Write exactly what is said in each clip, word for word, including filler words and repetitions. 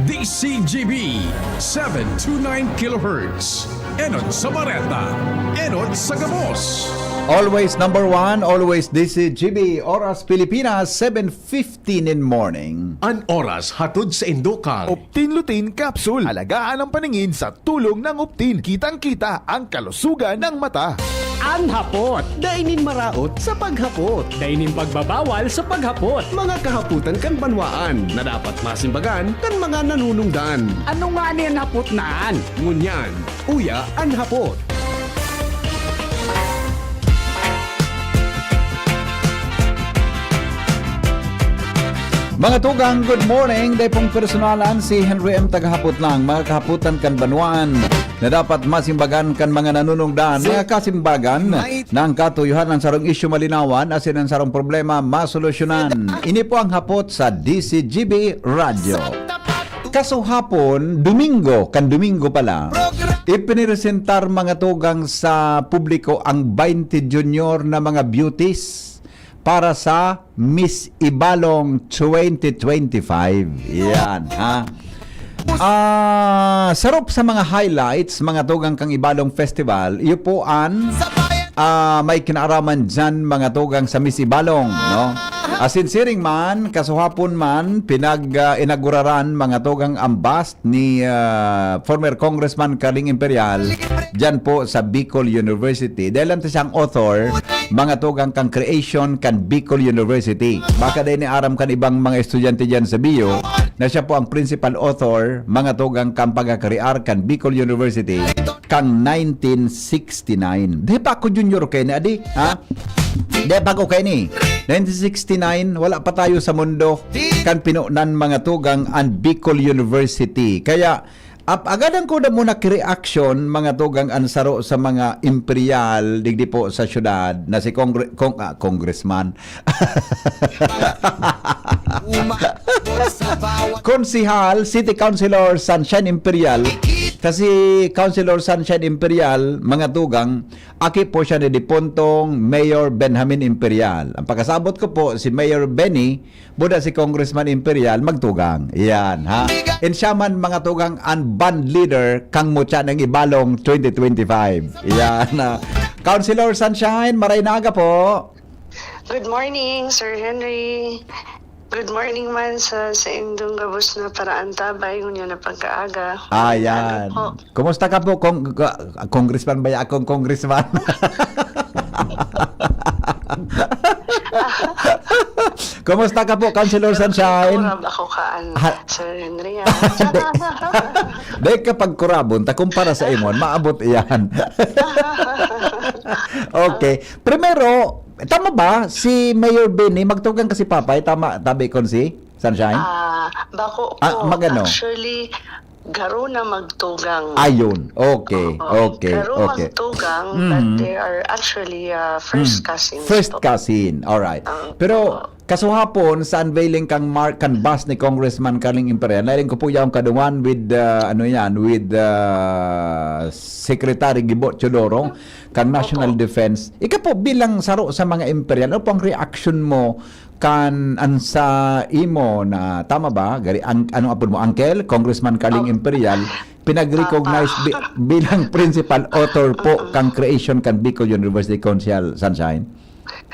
D C G B, seven two nine kilohertz. Enot sa Bareta, enot sa gabos. Always number one, always D C G B, Oras Pilipinas, seven fifteen in morning. An oras hatod sa indokang Optin Lutein Capsule. Alagaan ang paningin sa tulong ng Optin. Kitang-kita ang kalusugan ng mata. An hapot. Dai nin maraot sa paghapot. Dai nin pagbabawal sa paghapot. Mga kahapotan kan banwaan na dapat masimbagan kan mga nanunungdan. Ano ngani an hapot na an? Ngunyan, uya an hapot. Mga tugang, good morning. Dai pong personalan, si Henry M. Tagahapot lang. Mga kahapotan kan banwaan na dapat masimbagan kan mga nanunungdan. Mga kasimbagan, na ang katuyohan, ang sarong isyu malinawan, asin ang sarong problema masolusyonan. Ini po ang hapot sa D C G B Radyo. Kasuhapon, Domingo, kan Domingo pala, ipiniresentar, mga tugang, sa publiko ang twenty junior na mga beauties para sa Miss Ibalong twenty twenty-five. Yan, ha? Ah, sarop sa mga highlights, mga tugang, kang Ibalong Festival, iyo po an, ah, may kinaaraman dyan, mga tugang, sa Miss Ibalong, no? Asin siring man, kasuhapon man, pinag, ah, inauguraran, mga tugang, ang bust ni, ah, former Congressman Carling Imperial dyan po sa Bicol University. Dahil lang siyang author, mga tugang, kang creation kan Bicol University. Baka dai ni aram kan ibang mga estudyante dyan sa B U na siya po ang principal author, mga tugang, kang pagkakrear kan Bicol University kang nineteen sixty-nine. Di pa ako junior kaini, adi? Ha? Di pa ako kaini. Nineteen sixty-nine, wala pa tayo sa mundo. Kan pinunan, mga tugang, an Bicol University. Kaya, ap-, agadan ko na muna ki-reaction, mga tugang, an saro sa mga imperial digdi po sa syudad na si Congre-, Cong-, ah, Congressman. Konsehal, City Councilor Sunshine Imperial. Kasi Councilor Sunshine Imperial, mga tugang, aki po siya ni dipuntong Mayor Benjamin Imperial. Ang pagkasabot ko po, si Mayor Benny, buda si Congressman Imperial, magtugang. Yan, ha? And siya man, mga tugang, an band leader kang Mutya ng Ibalong twenty twenty-five. Yan, ha? Councilor Sunshine, maray na aga po. Good morning, Sir Henry. Good morning man sa saindong gabos na paraantabay ngunyan na pagkaaga. Ayan. Ano po? Kumusta ka po, Cong-, ka-, Congressman ba ya akong Congressman? Kumusta ka po, Councilor Sunshine? Kurab ako kaan, Ha- Sir Henry, ah. Di, di kapag kurabon, ta kumpara sa imon, maabot iyan. Okay. Primero, tama ba, si Mayor Benny, magtugang ka si Papay? Tama, tabi kon si Sunshine? Ah, bako Ah, po. Magano? Actually, garo na magtugang. Ayun. Okay, Oo. okay, Garo okay. magtugang, but Mm. they are actually, ah, first Mm. cousins First po. cousin. Alright. Ah, Pero, oo. kasuhapon, sa unveiling kang Mark, kan bust ni Congressman Carling Imperial, nailing ko po yung kaduman with, ah, ano yan, with, ah, Secretary Gibo Teodoro, kang National Opo. Defense. Ika po, bilang saro sa mga Imperial, ano po ang reaction mo kan an sa imo na, tama ba? Gari, ang, anong apod mo? Uncle, Congressman Carling Oh. Imperial, pinag-recognize Papa. bi-, bilang principal author po Mm-mm. kang creation kan Bicol University, Councilor Sunshine?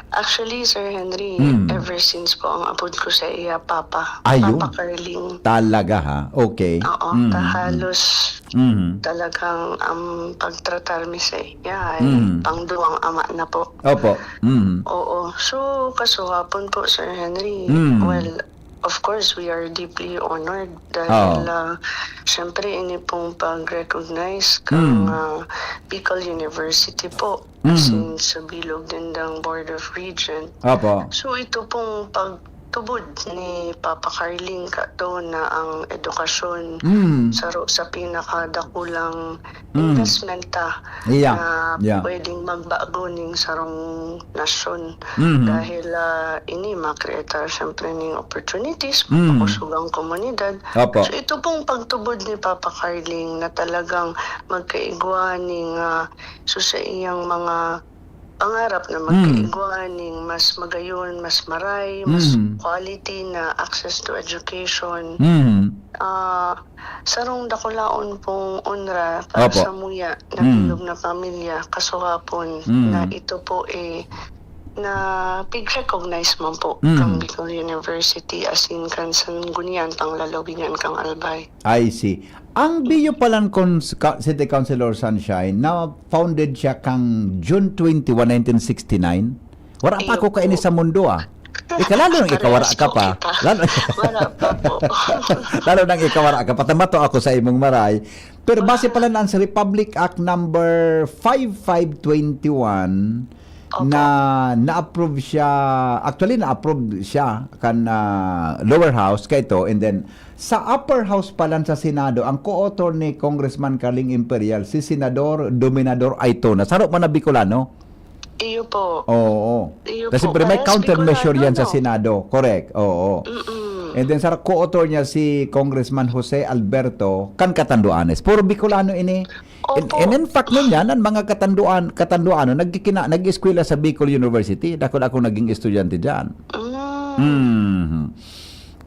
Actually, Sir Henry, Mm. ever since po ang apod ko sa iya, Papa. Ayun. Papa Carling. Talaga, ha? Okay. Oo, Mm, ta mm. halos Mm. talagang ang pagtratar mi sa iya ay Mm. pangduwang ama na po. Opo. Mm. Oo. So, kasuhapon po, Sir Henry, Mm. well, of course, we are deeply honored dahil, Oo. ah, syempre, ini pong pag-recognize kang, Mm. ah, Bicol University po, Mm. as in sa bilog nindang Board of Regent. Opo. So, ito pong pagtubod ni Papa Carling kato na ang edukasyon Mm. saro sa pinakadakulang Mm. investment ta Yeah. na Yeah. pwedeng magbago ning sarong nasyon. Mhm. Dahil, ah, ini ma-create ta, syempre, ning opportunities, Mm. makusog ang komunidad. Opo. So, ito pong pagtubod ni Papa Carling na talagang magkaigwa ning, ah, so, sa iyang mga pangarap na magkaigwa ning mas magayon, mas maray, mas quality na access to education. Ah, sarong dakulaon pong onra para samuya na bilog na pamilya, kasuhapon na ito po, eh, na pig-recognize man po kan Bicol University asin kan Sangguniang Panglalawigan kan Albay. I see. Ang Biyo palan Cons-, Ka-, City Councilor Sunshine, na-founded siya kang June twenty-one, nineteen sixty-nine. Wara pa ako kaini sa mundo, ah. Ika, lalo nang ika wara ka pa. Lalo, wala pa po. Lalo nang ika wara ka pa. Tamato ako sa imong maray. Pero base pala na sa Republic Act number five five twenty-one, na na-approve siya, actually na-approve siya kan, ah, lower house kaito, and then sa upper house pa lang sa Senado, ang co-author ni Congressman Carling Imperial, si Senador Dominador Aito, na saro man na Bicolano. Iyo po. Oo. Iyo Kasi po. Pero may countermeasure yan sa Senado. Correct. Oo. Mm-mm. And then sa co-author niya si Congressman Jose Alberto, kan Catanduanes. Puro Bicolano ini. And, and in fact, ngunyan, ang mga Katanduan-, Katanduano, nagkikina-, nag-eskwela sa Bicol University. Dakul akong naging estudyante dyan. Mm. Mhm.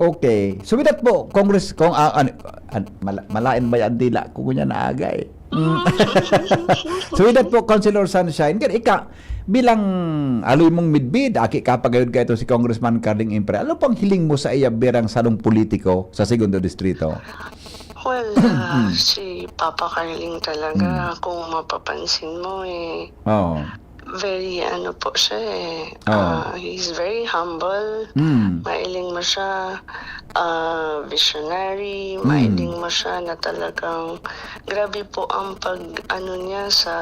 Okay. So with that po, Congress, kung, ah, an-, an-, mala-, malain ba yan? Dila ko ngunyan na aga eh. Mm. So with that po, Councilor Sunshine, kaya ika, bilang aloy mong midbid, aki ka pagayod ka ito si Congressman Carding Impre. Ano pang hiling mo sa iya birang salong politiko sa Segundo Distrito? Well, ah, si Papa Carling talaga, kung mapapansin mo, eh, Oo. very ano po siya, eh, Oo. ah, he's very humble. Mm. Mailing mo siya, ah, visionary. Mm. Mailing mo siya na talagang grabe po ang pag-ano niya sa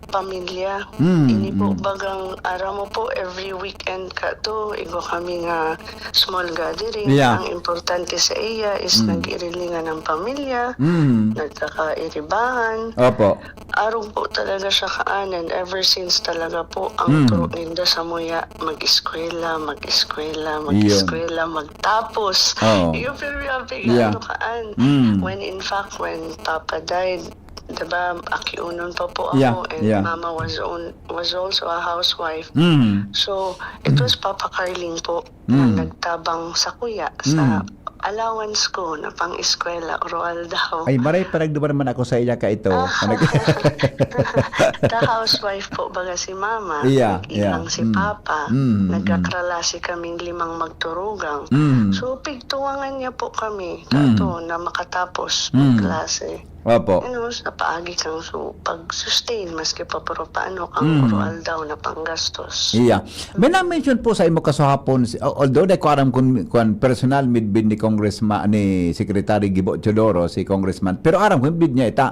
pamilya. Mm, Ini po mm. bagang aram mo po, every weekend kato, igwa kami nga small gathering. Yeah. Ang importante sa iya is Mm. nag-iirilingan ang pamilya, Mm. nagkakairibahan. Opo. Arog po talaga siya kaanan ever since talaga po ang Mm. turo ninda samuya, mag-eskwela, mag-eskwela, Yun. mag-eskwela, magtapos. Oo. Yung pero yung Yeah. ano kaan. Mm. When in fact, when Papa died, diba, akiunon pa po ako, Yeah, and yeah. Mama was on, was also a housewife. Mm. So, it was Papa Carling po na Mm. nagtabang sa kuya, sa Mm. allowance ko na pang-eskwela, Roald Dahl. Ay, maray, panagduman naman ako sa iya ka ito. Ah. Nag- The housewife po, baga si Mama, Yeah, nag-ilang yeah. si Mm. Papa, Mm, mm. nagkakralasi kaming limang magturugang. Mm. So, pigtuwangan niya po kami, Mm. kato, na makatapos Mm. magklase. Opo. Ano, sa paagi kang su-, pag-sustain, maski pa puro paano kang Mm. Roald Dahl na panggastos. Iya. May na-mention po sa imo kasuhapon, si-, al-, although di ko aram kung, kung personal midbid ni Congressma-, ni Secretary Gibo Teodoro, si Congressman, pero aram ko, midbid niya ita.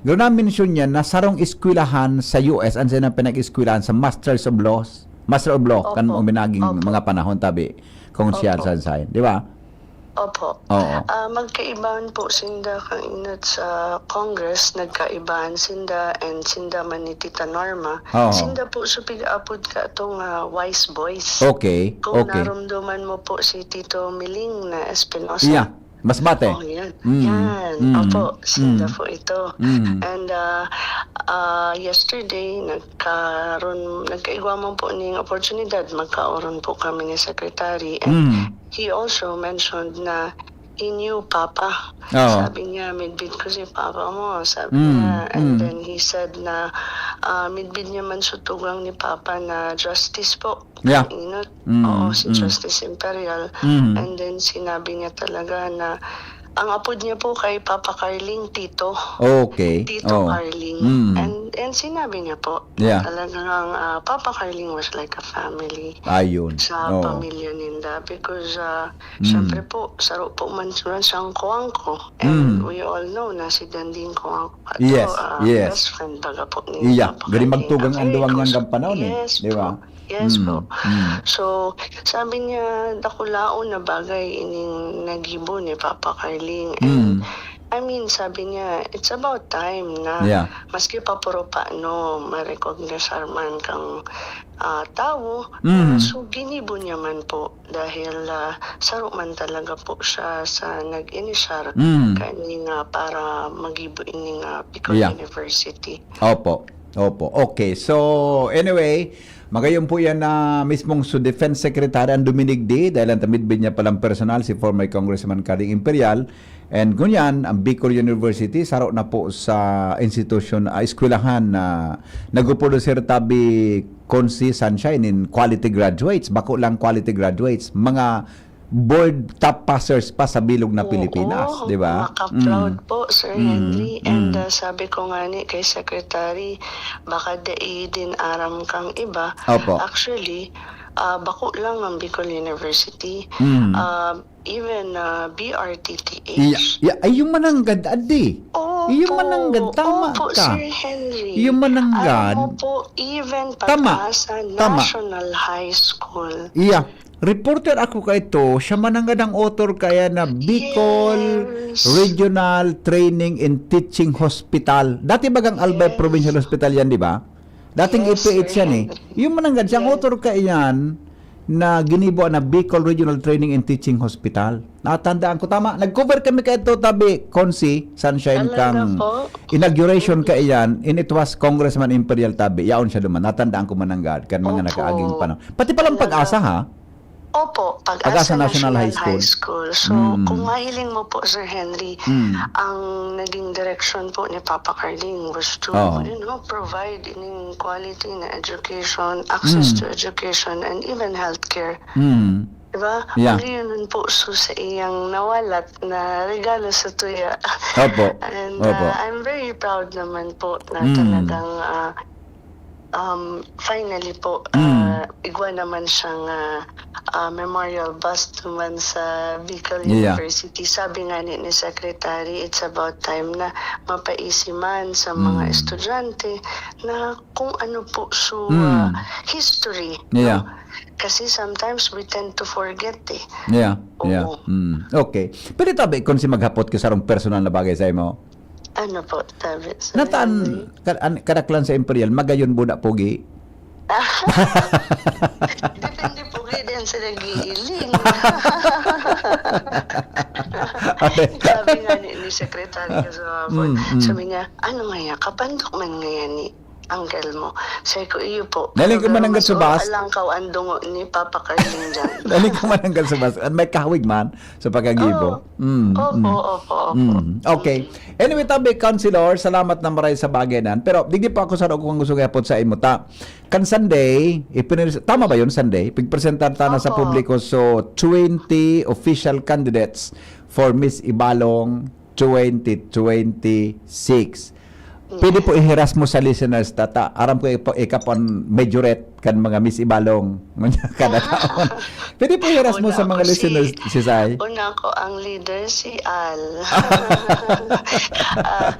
Pero na-mention niya na sarong eskwelahan sa U S, ang sinang pinag-eskwelahan sa Masters of Laws, Master of Law, kan Opo. uminaging Opo. mga panahon, tabi, Kong Sial Opo. Sansay, di ba? Opo. Oo. Ah, magkaibahan po sinda kang inot sa Congress, nagkaibahan sinda and sinda man ni Tita Norma. Oo. Sinda po supig apod ka itong, ah, wise boys. Okay, Kung okay. narumduman mo po si Tito Miling na Espinosa. Yeah. Masbate. Oh, yan. Mm, Yan. mm, Opo, sinda mm. po ito. Mm. And, ah, ah, yesterday, nagkaroon, nagkaigwa man po ning oportunidad, magkaoron po kami ni Secretary. And Mm. he also mentioned na he knew Papa. Oo. Sabi niya, "Midbid ko si Papa mo," sabi Mm, niya. And mm. then he said na, ah, midbid niya man sa tugang ni Papa na justice po. Yeah. Inot. Mm, Oo, si mm. Justice Imperial. Mm. And then sinabi niya talaga na ang apod niya po kay Papa Carling, Tito. Okay. Tito Oo. Carling. Mm. And, and sinabi niya po, Yeah. talagang, ah, Papa Carling was like a family Ayun. sa Oo. pamilya ninda because, ah, Mm. syempre po, saro po man sila siyang kuwangko. And Mm. we all know na si Danding kuwangko ato, Yes, ah, yes. best friend baga po ni Iya, Papa galing Carling. magtugang A ang very duwang close. niyang gampanon eh, Yes di ba? po. Yes Mm, po. mm. So, sabi niya, dakulaon na bagay ining nagibo ni Papa Carling. And, Mm. I mean, sabi niya, it's about time na Yeah. maski pa puro pa, no, ma-recognize man kang, ah, tawo. Mm. So, ginibo niya man po dahil, ah, saro man talaga po siya sa nag-inisyar Mm. kani nga para magibo ini nga Bicol Yeah. University. Opo. Opo. Okay. So, anyway, magayon po yan na mismong su Defense Secretary ang duminigdi dahil ang tamidbid niya palang personal, si former Congressman Carding Imperial. And ngunyan, ang Bicol University, saro na po sa institusyon, ah, eskwelahan na nagpuproduce tabi, Consi, Sunshine, in quality graduates. Bako lang quality graduates, mga board top passers pa sa bilog na Oo, Pilipinas, di ba? Maka-proud Mm. po, Sir Mm, Henry. And, mm. uh, sabi ko nga ni kay Secretary, baka dai din aram kang iba. Opo. Actually, uh, bako lang ang Bicol University. Mm. Uh, even uh, B R T T H. Iya, iya, ay, yung mananggad, adi. Opo. Yung mananggad, tama Opo, ka. Sir Henry. Yung mananggad. Alam mo po, even Tama. Pag-asa Tama. National High School. Iya. Reporter ako ka ito, siya mananggad ang author kaya na Bicol Yes. Regional Training and Teaching Hospital. Dati bagang Albay Yes. Provincial Hospital yan, di ba? Dating Yes, I P H yan eh. Sir. Yung mananggad siyang Yes. author ka iyan na ginibo na Bicol Regional Training and Teaching Hospital. Natandaan ko, tama. Nag-cover kami ka ito, tabi, Consi, Sunshine Talaga kang po? inauguration ka iyan, and it was Congressman Imperial tabi. Yaon siya duman. Natandaan ko mananggad, kan mga Opo. nakaaging panahon. Pati palang Talaga. Pag-asa, ha? Opo, Pag-asa Pag-asa National National High School. High School. So, Mm. kung mahiling mo po, Sir Henry, Mm. ang naging direksyon po ni Papa Carding was to, Oo. you know, provide ining quality na education, access Mm. to education, and even healthcare. Mm. Diba? Yeah. Huli yun po, so, sa iyang nawalat na regalo sa tuya. Opo. And, Opo. uh, I'm very proud naman po na Mm. talagang, uh, um, finally po, Mm. uh, igwa naman siyang, uh, uh, memorial bust naman sa Bicol Yeah. University. Sabi nga ni, ni Secretary, it's about time na mapaisi man sa mga Mm. estudyante na kung ano po, so, Mm. uh, history, Yeah. no? Kasi sometimes we tend to forget eh. Yeah, yeah. Oo. Mm. Okay. Pero tabi, kung si maghapot ka sa arong personal na bagay sa imo? Ano po, tabi? Sa Nataan, ka, an, kadaklan sa Imperial, magayon buda pogi? Depende pogi din sa nag-iiling. Okay. Sabi nga ni, ni Secretary ko sa mga Mm, mm. sabi niya, "Ano nga yan? Kapandok man nga yan ni uncle mo." Sabi ko, "Iyo po." Naling ko Pero man ang mas gasubas. Alangkaw ang dungo ni Papa Carding dyan. Naling ko man ang gasubas. At may kahawig man sa pagkagibo. Oo. Mm, Opo, mm. opo, opo. Mm. Okay. Anyway, tabi, Councilor, salamat na maray sa bagay nan. Pero, digdi pa ako sa kung gusto kaya po sa imo ta. Kan Sunday, ipinres-, tama ba yun, Sunday? Pigpresentar ta na sa Opo. publiko. So, twenty official candidates for Miss Ibalong twenty twenty-six. Pwede po ihiras mo sa listeners, tata. Aram ko ipo-, ika po ang majorette kan mga Miss Ibalong. Kada taon. Pwede po ihiras mo Una sa mga ako si, listeners, si Sai. una ko ang leader, si Al. Ah,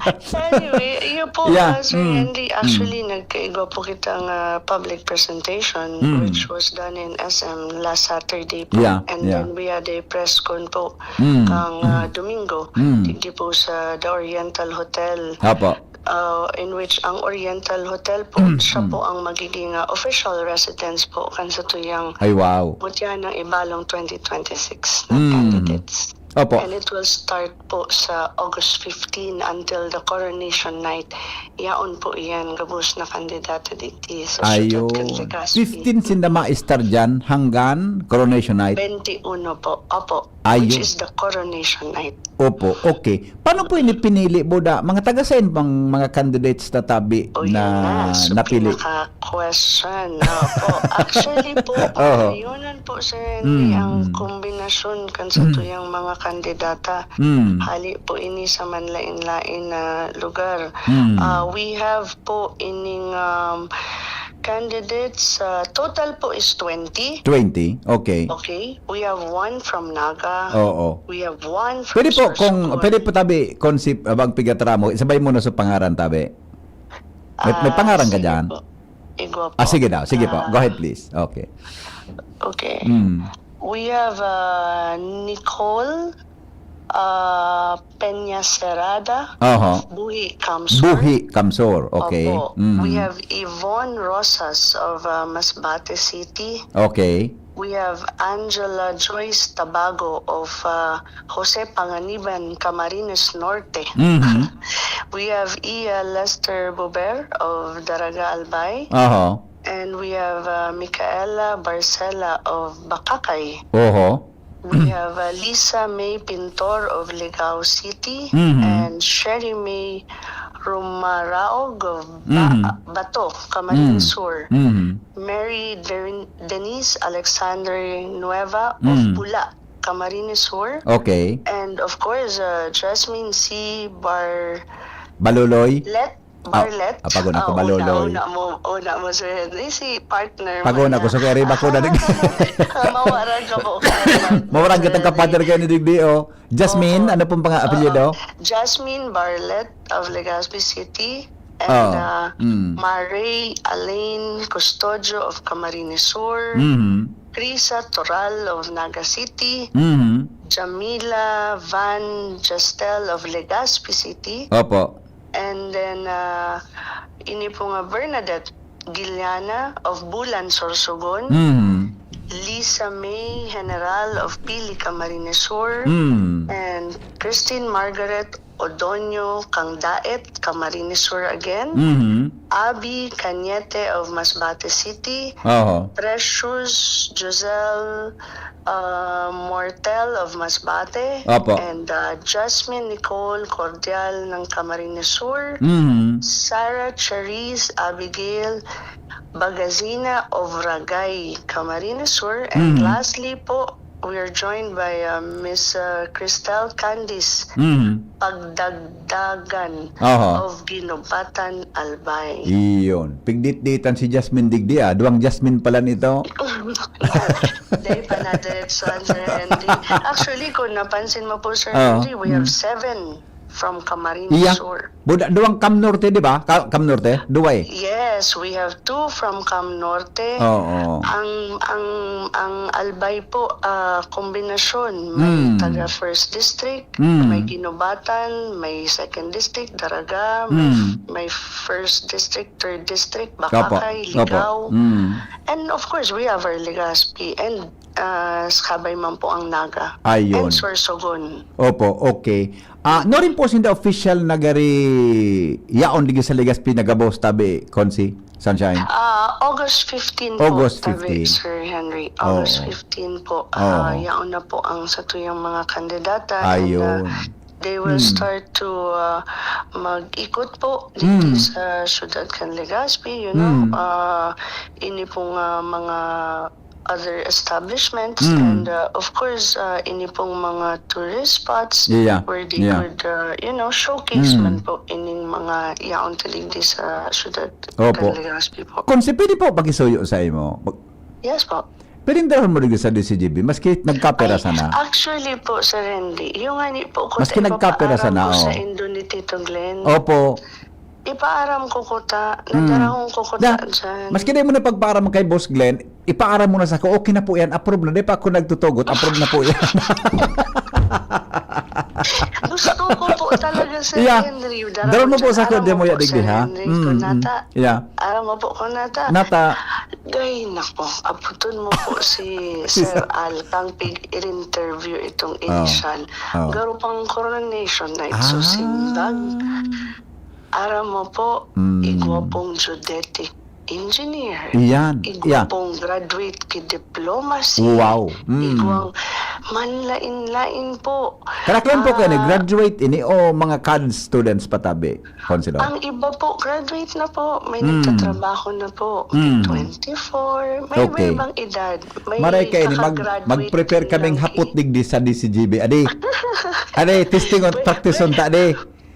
anyway, yun po, Yeah, ah, Sir mm, Henry, mm. actually, nagkaigwa po kitang, ah, public presentation, Mm. which was done in S M last Saturday po. Yeah, And yeah. then we had a press con po Mm, kang, ah, mm. Domingo, Mm. digdi po sa The Oriental Hotel. Apo. Uh, in which ang Oriental Hotel po, Mm, siya mm. po ang magiging, ah, official residence po kan sa tuyang Ay, wow. Mutya ng Ibalong twenty twenty-six na Mm. candidates. Opo. And it will start po sa August fifteen until the coronation night. Yaon po iyan, gabos na kandidata digdi sa Ayun. Syudad kan Legazpi. Fifteen sinda ma-start dyan hanggang coronation night? Twenty-uno po. Opo. Ayun. Which is the coronation night. Opo, okay. Paano po ini pinili, Buda? Mga taga saan bang mga candidates na tabi O, na yun na. So, napili? Pinaka-question. Opo. Actually po, Oo. ang reunion po, Sir Henry, Mm, ang mm. kombinasyon kan sa Mm. tuyang mga kandidata. Mm. Hali po ini sa manlain-lain na lugar. Mm. Ah, we have po ining, um, candidates, ah, total po is twenty. Twenty? Okay. Okay. We have one from Naga. Oo. We have one from Pwede po, kung, Sorsogon. pwede po tabi, kung si, abang pigatramo, isabay mo na sa pangaran, tabi. May, may Ah, pangaran ka sige dyan? po. Igwa po. Ah, sige daw. Sige po. Ah. Go ahead, please. Okay. Okay. Mm. We have, uh, Nicole, uh, Peña Serrada, Oho. Buhi Kamsor. Buhi Kamsor. Okay. Opo. Mm. We have Yvonne Rosas of, uh, Masbate City. Okay. We have Angela Joyce Tabago of, uh, Jose Panganiban, Camarines Norte. Mhm. We have Iya Lester Bober of Daraga, Albay. Aha. And we have uh, Micaela Barcela of Bacacay. Oho. We have uh, Lisa May Pintor of Ligao City Mhm. and Sherry May Rumaraog of Ba- Mhm. Bato, Camarines Mm. Sur. Mhm. Mary Den- Denise Alexander Nueva of Mm. Bula, Camarines Sur. Okay. And of course, uh, Jasmine C. Bar Baluloy. Let Barlet. Ah, pag-una ko, Ah, Baluloy. Una, una mo, una mo, Sir Henry, si partner mo Pag-una ko, na. so kaya riba ko na rin. Ah, mawaran ka po. Kaya Mawaran kita, partner, kayo ni Digdi, oh. Jasmine, Oo. Ano pong pang apelyido? Oo. Jasmine Barlet of Legazpi City. And Oo. uh, Mm. Marie Alain Custodio of Camarines Sur. Mhm. Krisa Toral of Naga City. Mhm. Jamila Van Jastel of Legazpi City. Opo. And then, uh, ini po nga Bernadette Giliana of Bulan, Sorsogon. Mhm. Lisa May General of Pili, Camarines Sur. Mm. And Christine Margaret Odonio Kangdaet, Camarines Sur again. Mhm. Abby Cañete of Masbate City. Oho. Precious Giselle uh, Mortel of Masbate. Opo. And uh, Jasmine Nicole Cordial ng Camarines Sur. Mhm. Sarah Charisse Abigail Bagazina of Ragay, Camarines Sur. And Mhm. lastly po, we are joined by uh, Miss uh, Christelle Candice Mhm. Pagdagdagan Oho. of Ginubatan, Albay. Iyon. Pigdit-ditan si Jasmine Digdi, ah. Duwang Jasmine pala nito. Dahil pa nadiretso ang Sir Henry. Actually, kung napansin mo po, Sir Oo. Henry, we have Mm. seven from Camarines Iya. Sur. Buda, duwang Cam Norte, di ba? Ka, Cam Norte? Duway. Yes, we have two from Cam Norte. Oo. Ang ang ang Albay po, ah, kombinasyon, may Mm. taga first district, Mm. may Ginubatan, may second district, Daraga, may, Mm. may first district, third district, Opo. Bacacay, Opo. Ligao, Mm. and of course, we have our Legazpi, and ah, Skabay man po ang Naga. Ayun. And Sorsogon. Opo, okay. Ah, no rin po sinda official na gari yaon digdi sa Legazpi nagabos tabi, Consi Sunshine? Ah, August fifteen po, August tabi, fifteen. Sir Henry. August Oo. fifteen po. Ah, Oo. yaon na po ang satuyang mga kandidata. And, ah, Ayun. they will Hmm. start to ah, mag-ikot po Hmm. dito sa Ciudad kan Legazpi, you know. Hmm. Ah, ini pong ah, mga other establishments Hmm. and uh, of course uh, ini pong mga tourist spots Yeah, where they yeah. could uh, you know, showcase Hmm. man po ining mga yaon ta digdi sa syudad Opo. kan Legazpi po. Consi, pwede po pakisuyo sa imo? Mag- Yes po. Pwedeng dalhan mo digdi sa D C G B, maski nagkapera Ay, sana. Actually po, Sir Henry, yung nga ni po ko Maski nagkapera sana, ko sa oh. Indo ni Tito Glenn. Opo. Ipaaram ko kuta. Hmm. Nadarahon ko kuta Da, dyan. maski di mo na pagpaaram kay Boss Glenn, ipaaram mo na sa ko, okay na po yan, approve na. Di pa ako nagtutugot, approve na po yan. Gusto ko po talaga, Sir Yeah. Henry. Daron mo po sa ko, Aram di mo po, yan digdi, Sir ha? Henry, Mm, ko mm. nata. Yeah. Aram mo po ko nata. Nata. Gay, nako. Abuton mo po si Sir Al kang pig-interview itong Oh. initial. Oh. Garo pang coronation na ito Ah. simbag. Aram mo po, Mm. igwa pong geodetic engineer. Iyan. Igwa Yeah. pong graduate ki diplomacy. Wow. Mm. Igwang manlain-lain po. Karaklan po kayo ni Ah, graduate ini o mga CAD students patabi, Consi? Ang iba po, graduate na po. May Mm. nagtatrabaho na po. Mm. Twenty-four. May Okay. iba-ibang edad. May Maray kayo ni mag, kakagraduate mag-prepare kaming lang hapot eh. Digdi sa D C G B. Adi. Adi, testing on, Pwede, practice on pwede. ta, adi.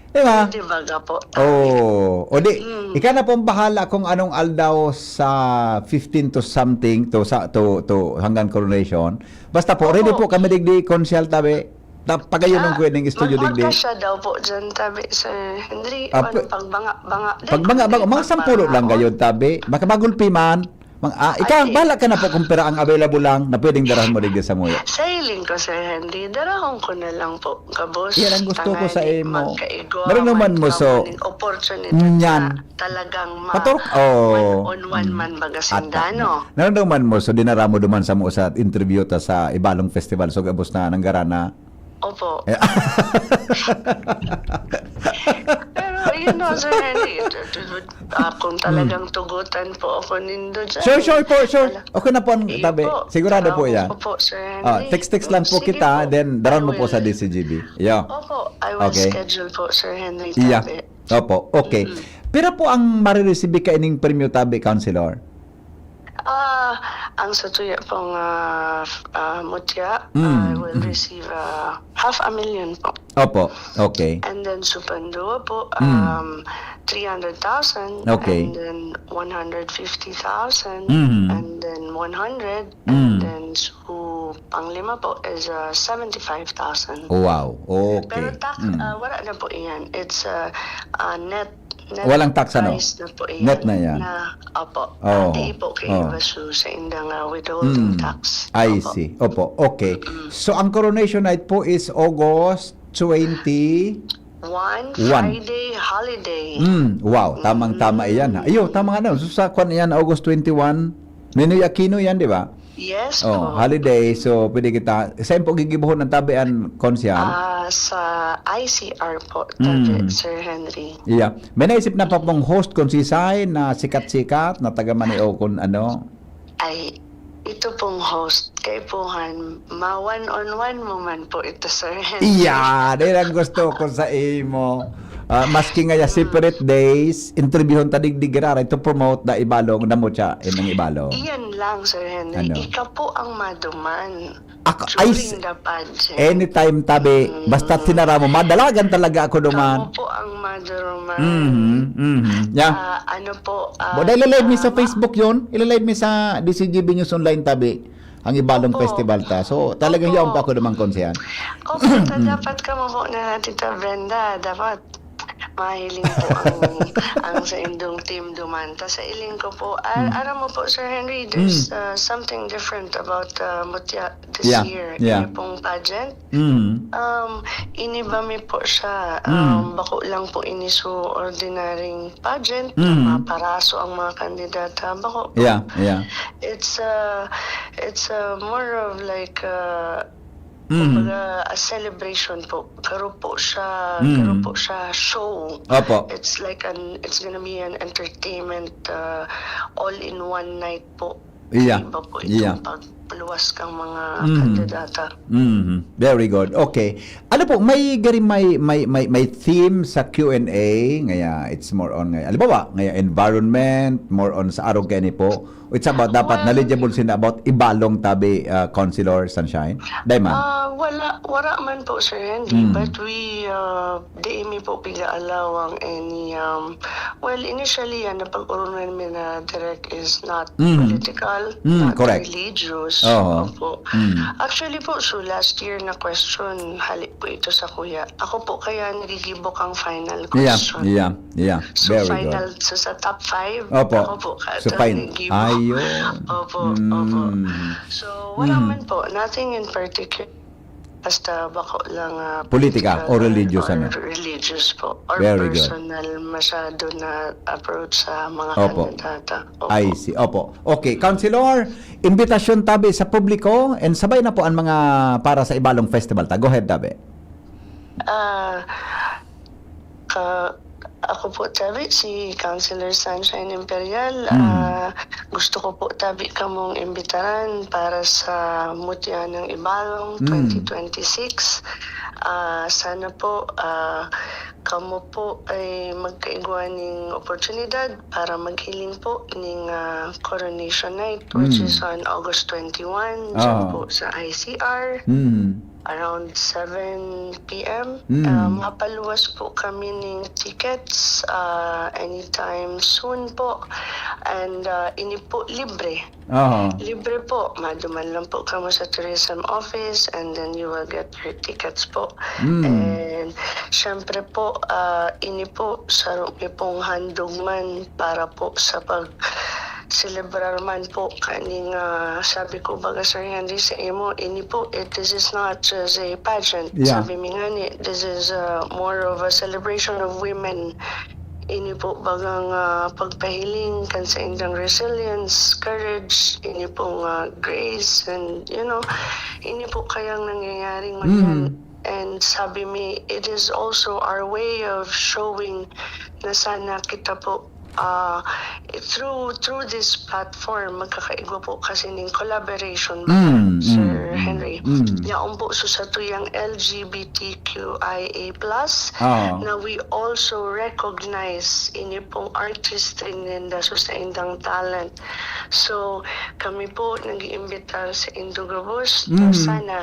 Di ba? Pwede baga po. Oh, o di, Mm. ikaw na pong bahala kung anong aldaw sa fifteen to something, to sa to to hanggang coronation. Basta po, ready Opo. po kami digdi, Consi Al, tabi. Ta, pagayon ng Ah, kwedeng studio mag-, digdi. magkasya daw po dyan, tabi, Sir Henry. Ah, Ano, pe- pagbanga-banga. Dahil Pagbanga, kung banga, may mga sampulo lang pagbanga, gayon, tabi. Baka magulpi man. Mang, ah, ikaw, Ay, bahala ka na po kung pera ang available lang na pwedeng darahan mo digdi sa muya. Sa hiling ko, Sir Henry, darahon ko na lang po, gabos. Yan ang gusto ko sa Tangani, imo. magkaigwa, Meron naman mo, so, magkamuning opportunity nyan. na talagang ma-, Pator-, oh. one on one man baga At sinda, no? Naramdaman mo, so dinara mo duman sa mo sa interview ta sa Ibalong Festival, so gabos na nanggarana. Opo. Eh, Pero No, Sir Henry, it, it, it would, ah, kung talagang tugutan po ako nindo dyan. Sure, sure po, sure. Wala. Okay na po ang Iyo tabi. po, Sigurado po tatawagan yan. ko po, Sir Henry. Ah, text-text lang po Sige kita, po. then daron I mo po sa will. D C G B. Yeah. Opo, I will Okay. schedule po, Sir Henry Iya. Tabe. Opo, okay. Pero po ang mariresibi ka ining premyo tabi, Councilor? Ah, ang sa tuya pong ah, f- ah, mutya, Mm, I will mm. receive ah, half a million po. Opo, okay. And then Supanduwa po, Mm. um, three hundred thousand. Okay. And then one hundred fifty thousand. Mm. And then one hundred. Mm. And then su panglima po is uh, seventy-five thousand. Wow, okay. Pero tax, Mm. ah, wala na po iyan. It's uh, uh, net, net Walang tax, ano? Price na po iyan. Net na yan. Na, opo. Oo. Pati po kay Oo. Ibasu sa indang uh, withholding Mm. tax. I Opo. see. Opo, okay. So, ang coronation night po is August twenty. One, One. Friday holiday. Mm, wow, tamang-tama iyan, ha. Iyo, tama nga na. So, sa kwan iyan, August twenty-one, Ninoy Aquino yan, di ba? Yes Oh, po. Holiday. So, pwede kita, sa po gigibuhon ng tabi an konsehal? Ah, sa I C R po, Mm. Tabi, Sir Henry. Yeah. May naisip na pa pong host konsehal na sikat-sikat, na taga Manila o kung ano? Ay, ito pong host, kaipuhan, ma-one-on-one mo man po ito, Sir Henry. Iya, dahil ang gusto ko sa imo. Ah, maski nga ya separate days, interviewon ta digdi giraray to promote da Ibalong, damo siya, inang Ibalong. Iyan lang, Sir Henry. Ano? Ika po ang maduman Ako, ay, during the pageant. Anytime tabi, basta tinara mo, madalagan talaga ako duman. Kamo po ang maduruman. Mhm, mhm. Yeah. Ah, ano po, ah, Bo, dahil live mi sa ah, Facebook yon, ilalive mi sa D C G B News Online tabi, ang Ibalong Opo. Festival ta. So, talagang Opo. yaon pa ako duman konsehal. Opo, ta, dapat ka mo po na Tita Brenda, dapat mahiling po ang, ang sa indong team duman. Ta sa iling ko po, ah, aram mo po, Sir Henry, there's uh, something different about uh, Mutya this Yeah, year. yeah. Kaya pong pageant, Mm. um, iniba mi po siya. Um, bako lang po ini so ordinaryong pageant Mm. na maparaso ang mga kandidata. Bako po. Yeah, yeah. It's uh, it's uh, more of like uh, Mm. kumbaga, a celebration po. Garo po siya, Mm. garo po siya show. Opo. It's like an, it's gonna be an entertainment uh, all in one night po. Iya. Iba po Iya. itong pagpaluwas kang mga Mm. kandidata. Mhm. Very good. Okay. Ano po, may gari may may may, may theme sa Q and A, ngaya it's more on ngaya. Halimbawa, ngaya environment, more on sa arog kani po. It's about dapat Well, knowledgeable sila about Ibalong tabi, uh, Councilor Sunshine. Dai man. Ah, wala, wala man po, Sir Henry, Mm. but we uh, di mi po piga-allow ang any um, well, initially yan, napag-urunan mi na direct is not Mm. political, Mm, not correct. religious. Oo. Opo. Mm. Actually po, so last year na question, hali po ito sa kuya. Ako po kaya nagigibok ang final Yeah, question. yeah, yeah. So, Very final, good. so sa top five, Opo. ako po ka So, fine. nagigibok. Ayun. Opo, Mm. opo. So, wala Mm. man po, nothing in particular. Basta bako lang ah, Politika political or religious, or ano? religious po. Or Very good. Personal masyado na approach sa mga Opo. Kandidata. Opo. I see. Opo. Okay, Councilor, imbitasyon tabi sa publiko and sabay na po ang mga para sa Ibalong Festival ta. Go ahead, tabi. Ah, ka, ako po, tabi, si Councilor Sunshine Imperial. Mm. Ah, gusto ko po, tabi, kamong imbitaran para sa Mutya ng Ibalong Mm. twenty twenty-six. Ah, sana po, ah, kamo po ay magkaigwa ning oportunidad para maghiling po ning ah, Coronation Night, which Mm. is on August twenty-one, dyan Ah. po sa I C R. Mm. Around seven p m. Mm. Ah, mapaluwas po kami ning tickets ah, anytime soon po. And ah, ini po libre. Aha. Libre po. Maduman lang po kamo sa tourism office and then you will get your tickets po. Mm. And syempre po, ah, ini po, saro mi pong handog man para po sa pag celebrar man po kaning ah, sabi ko baga, Sir Henry, sa imo, ini po, it, this is not just a pageant. Yeah. Sabi mi nga ni, this is ah, more of a celebration of women. Ini po bagang ah, pagpahiling kan sa indang resilience, courage, ini po nga grace, and you know, ini po kayang nangyayaring Mm. manyan. And sabi mi, it is also our way of showing na sana kita po, ah, through, through this platform, magkakaigwa po kasi ning collaboration ba, Mm, Sir mm, mm, Henry? mm. Yaon po, so sa tuyang L G B T Q I A plus, Ah. na we also recognize ini pong artistry ninda, so sa indang talent. So, kami po nag-iimbitar sa indo gabos na Mm. sana,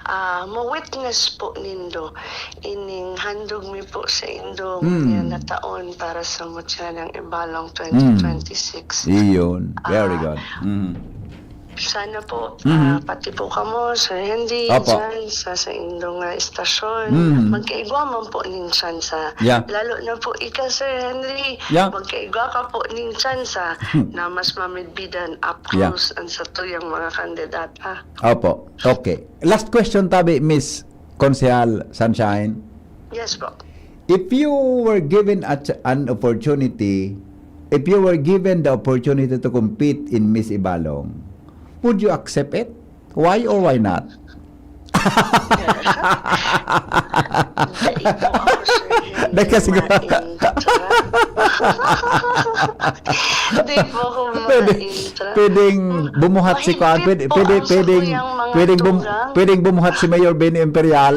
ah, ma-witness po nindo ining handog mi po sa indo Mm. ngunyan na taon para sa Mutya ng Ibalong Mm. twenty twenty-six. Iyon. Very Ah, good. Mm. sana po, Mm. ah, pati po kamo, Sir Henry, Opo. dyan sa, sa indo nga estasyon, Mm. magkaigwa man po nin tsansa. Yeah. Lalo na po ika, Sir Henry, Yeah. magkaigwa ka po nin tsansa na mas mamidbidan up Yeah. close ang satuyang mga kandidata. Opo. Okay. Last question tabi, Miss Konsehal Sunshine. Yes po. If you were given a ch-, an opportunity, if you were given the opportunity to compete in Miss Ibalong, would you accept it? Why or why not? Dai po ako, sir, Dai ka siguro. maintra. Dai po ako Pwede, maintra. pwedeng bumuhat si Kuan, Mahigpit pwede, po pwede, ang pwedeng, sakuyang mga pwedeng bum-, tugang. pwedeng bumuhat si Mayor Benny Imperial.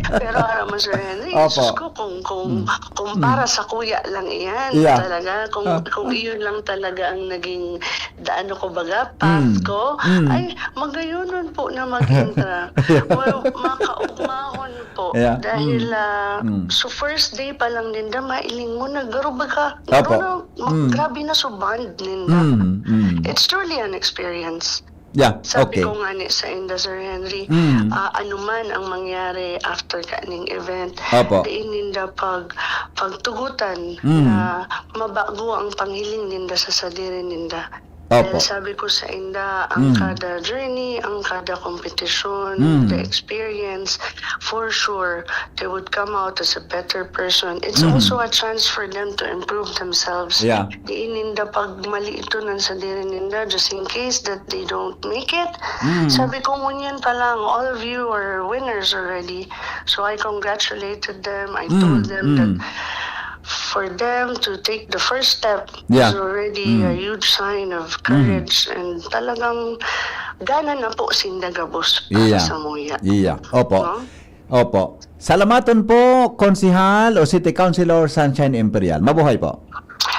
Pero alam mo, Sir Henry, Opo. Diyos ko, kung, kung, Mm. kung Mm. para sa kuya lang iyan, Yeah. talaga, kung, Ah. kung iyon lang talaga ang naging daan ko baga, path Mm. ko, Mm. ay, magayonon po na mag-intra. Yeah. Well, makaugmahon po. Yeah. Dahil, Mm. ah, Mm. so first day pa lang ninda, mailing mo na, garo baga, Opo. garo na, mag-, Mm. grabe na so bond ninda. Mm. Mm. It's truly an experience. Yeah, Sabi okay. ko nga ni sa inda, Sir Henry, Mm. ah, ano man ang mangyari after kaning event, Opo. diin ninda pag, pagtugutan Mm. na mabago ang panghiling ninda sa sadiri ninda. Opo. Dahil sabi ko sa inda, ang Mm. kada journey, ang kada kompetisyon, Mm. the experience, for sure, they would come out as a better person. It's Mm. also a chance for them to improve themselves. Yeah. Diin ninda pagmaliiton an sadiri ninda just in case that they don't make it. Mm. Sabi ko, ngunyan pa lang, all of you are winners already. So I congratulated them. I Mm, told them that mm. for them to take the first step Yeah. is already a Mm. huge sign of Mm. courage and talagang gana na po sinda gabos para Yeah. sa muya. Yeah. Opo. No? Opo. Salamaton po, Konsehal o City Councilor Sunshine Imperial. Mabuhay po.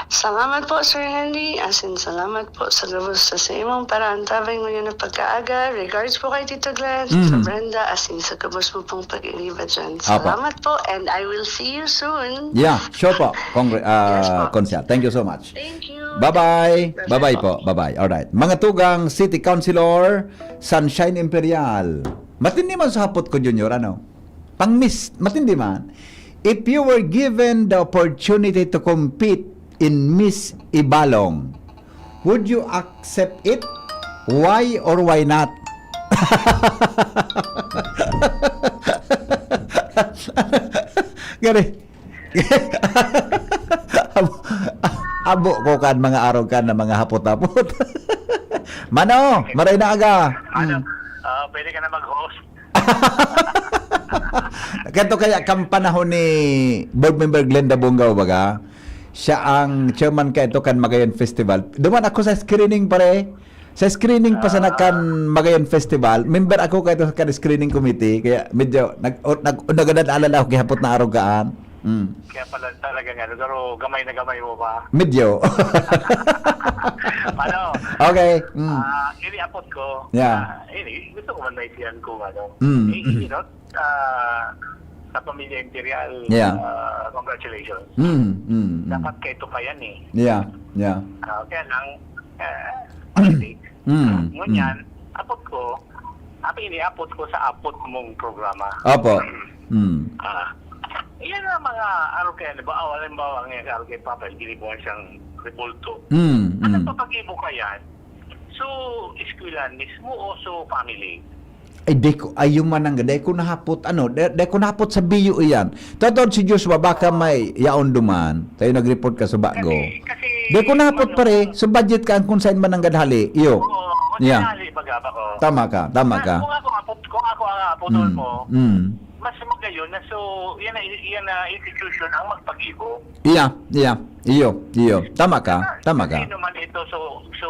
Salamat po, Sir Henry. As in, salamat po sa gabos sa, sa imong paraantabay ngunyan na pagkaaga. Regards po kay Tito Glenn, Tito Mhm. Brenda, as in, sa gabos mo pong pag-iniba dyan. Apo. Salamat po, and I will see you soon. Yeah, sure po, Congre-, ah, Yes po. Konsehal. Thank you so much. Thank you. Bye-bye. Bye-bye Bye-bye po. po. Bye-bye. Alright. Mga tugang City Councilor, Sunshine Imperial. Matindi man sa hapot ko, Junior, ano? Pang Miss, matindi man. If you were given the opportunity to compete in Miss Ibalong, would you accept it? Why or why not? Gani. Abo, abo ko kan mga arog kan na mga hapot-hapot. Mano, maray na aga. Ano, Mm. ah, pwede ka na mag-host. Kanto kaya kan panahon ni Board Member Glenda Bongao, baga, siya ang chairman kaito kan Magayon Festival. Duman ako sa screening, pare. Sa screening pa sana Ah. kan Magayon Festival, member ako kaito kan screening committee, kaya medyo nag-, o-, nag-, nagadan-alala ako kihapot na arog kaan. Mm. Kaya pala talaga nga, pero gamay na gamay mo pa. Medyo. Ano? Okay. Mm. Ah, ini apot ko. Yeah. Ah, ini, gusto ko man maitiyan kung ano. Mm, Eh, mm. you know, ah, sa pamilya Imperial, Yeah. ah, congratulations. Mm, mm, mm. Dapat kaito pa yan eh. Yeah, yeah. Ah, kaya lang, eh, politics. Mm, Ngunyan, mm. apot ko, api ini apot ko sa apot mong programa. Opo. Mm. Ah, iyan ang mga, ano kaya, di ba, ah, halimbawa, ang iyang kay Papa, ginibuhan siyang rebulto. Mm, Ano mm. papag-ibo ka yan? So, eskwela mismo o so family? Ay, di ko, ayun man ang, di ko nahapot, ano, di, di ko nahapot sa biyo iyan. Totoo si Joshua, baka may yaon duman. Tayo nag-report ka sa bago. Kasi, kasi, Di ko nahapot, ano, pare, sa budget ka ang kung saan man ang gadhali. Iyo. Oo, Yeah. Hali, baga ba ko? Tama ka, tama Ah, ka. Kung ako, apot, kung ako Ah, putol Mm, mo. mm. Mas magayon na so, yan na, yan na institution ang magpagibo. Iya, iya. Iyo, iyo. Tama ka, tama ka. Sino man ito, so, so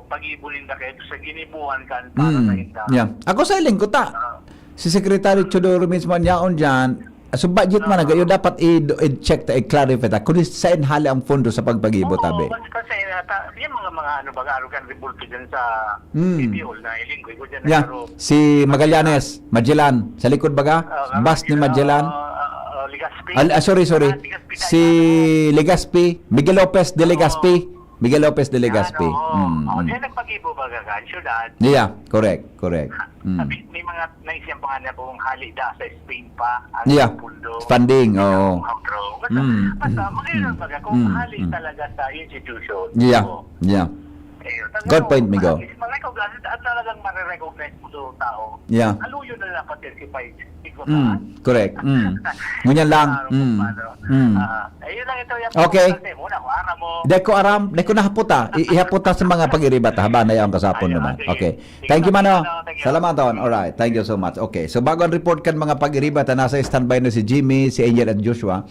pagibo ninda kayo sa ginibuhan kan para sa Mm. inda. Yeah. Ako sa iling ko ta. Ah, Si Secretary Teodoro mismo ang yaon dyan. So budget man nagayo dapat i- i-check ta, i-clarify ta kung saan hali ang pondo sa pagpagibo, oo, tabi. Mas kasi nata, yung mga mga ano baga arugan revolto dyan sa Hmm. City Hall na ilinggoy ko dyan Yeah, nagkaroon. Si Magallanes, Magellan, sa likod baga, Ah, bus ni Magellan. Ah, ah, Legazpi. Al- ah, sorry, sorry. Ah, Legazpi Si tayo. Legazpi, Miguel Lopez de Legazpi. Miguel Lopez de Legazpi. Ano, Mm, oh, mm. Diyan nagpagibo baga kan syudad. Yeah, correct, correct. Mm. Sabi, may mga naisip pa nga na kung hali da sa Spain pa ang Yeah. pundo. Funding, oo. Ang draw. Basta, Mm, basta mm, magkailan mm, baga kung mm, hali mm. talaga sa institution. Yeah, Oo. yeah. Ayun. Talaga, Good point, no, Migo. At least, ma-recognize, at talagang marirecognize mo sa tao. Yeah. Aluyon na lang pati si Pai. Ikaw Mm, correct. Mm. Ngunyan lang. Mm. Mm. Ah, ayun lang ito. Yung Okay. Kasi muna, kung aram mo. Dai ko aram, dai ko nahaputa. I- ihaputa sa mga pag-iribat. Haba na yung kasapon Ayun, naman. sige. Okay. Sige, Thank you, thank you, Mano. Mano. Thank you. Salamat, Ton. Alright. Thank you so much. Okay. So, bago ang report kan mga pag-iribat, nasa standby na si Jimmy, si Angel, at Joshua.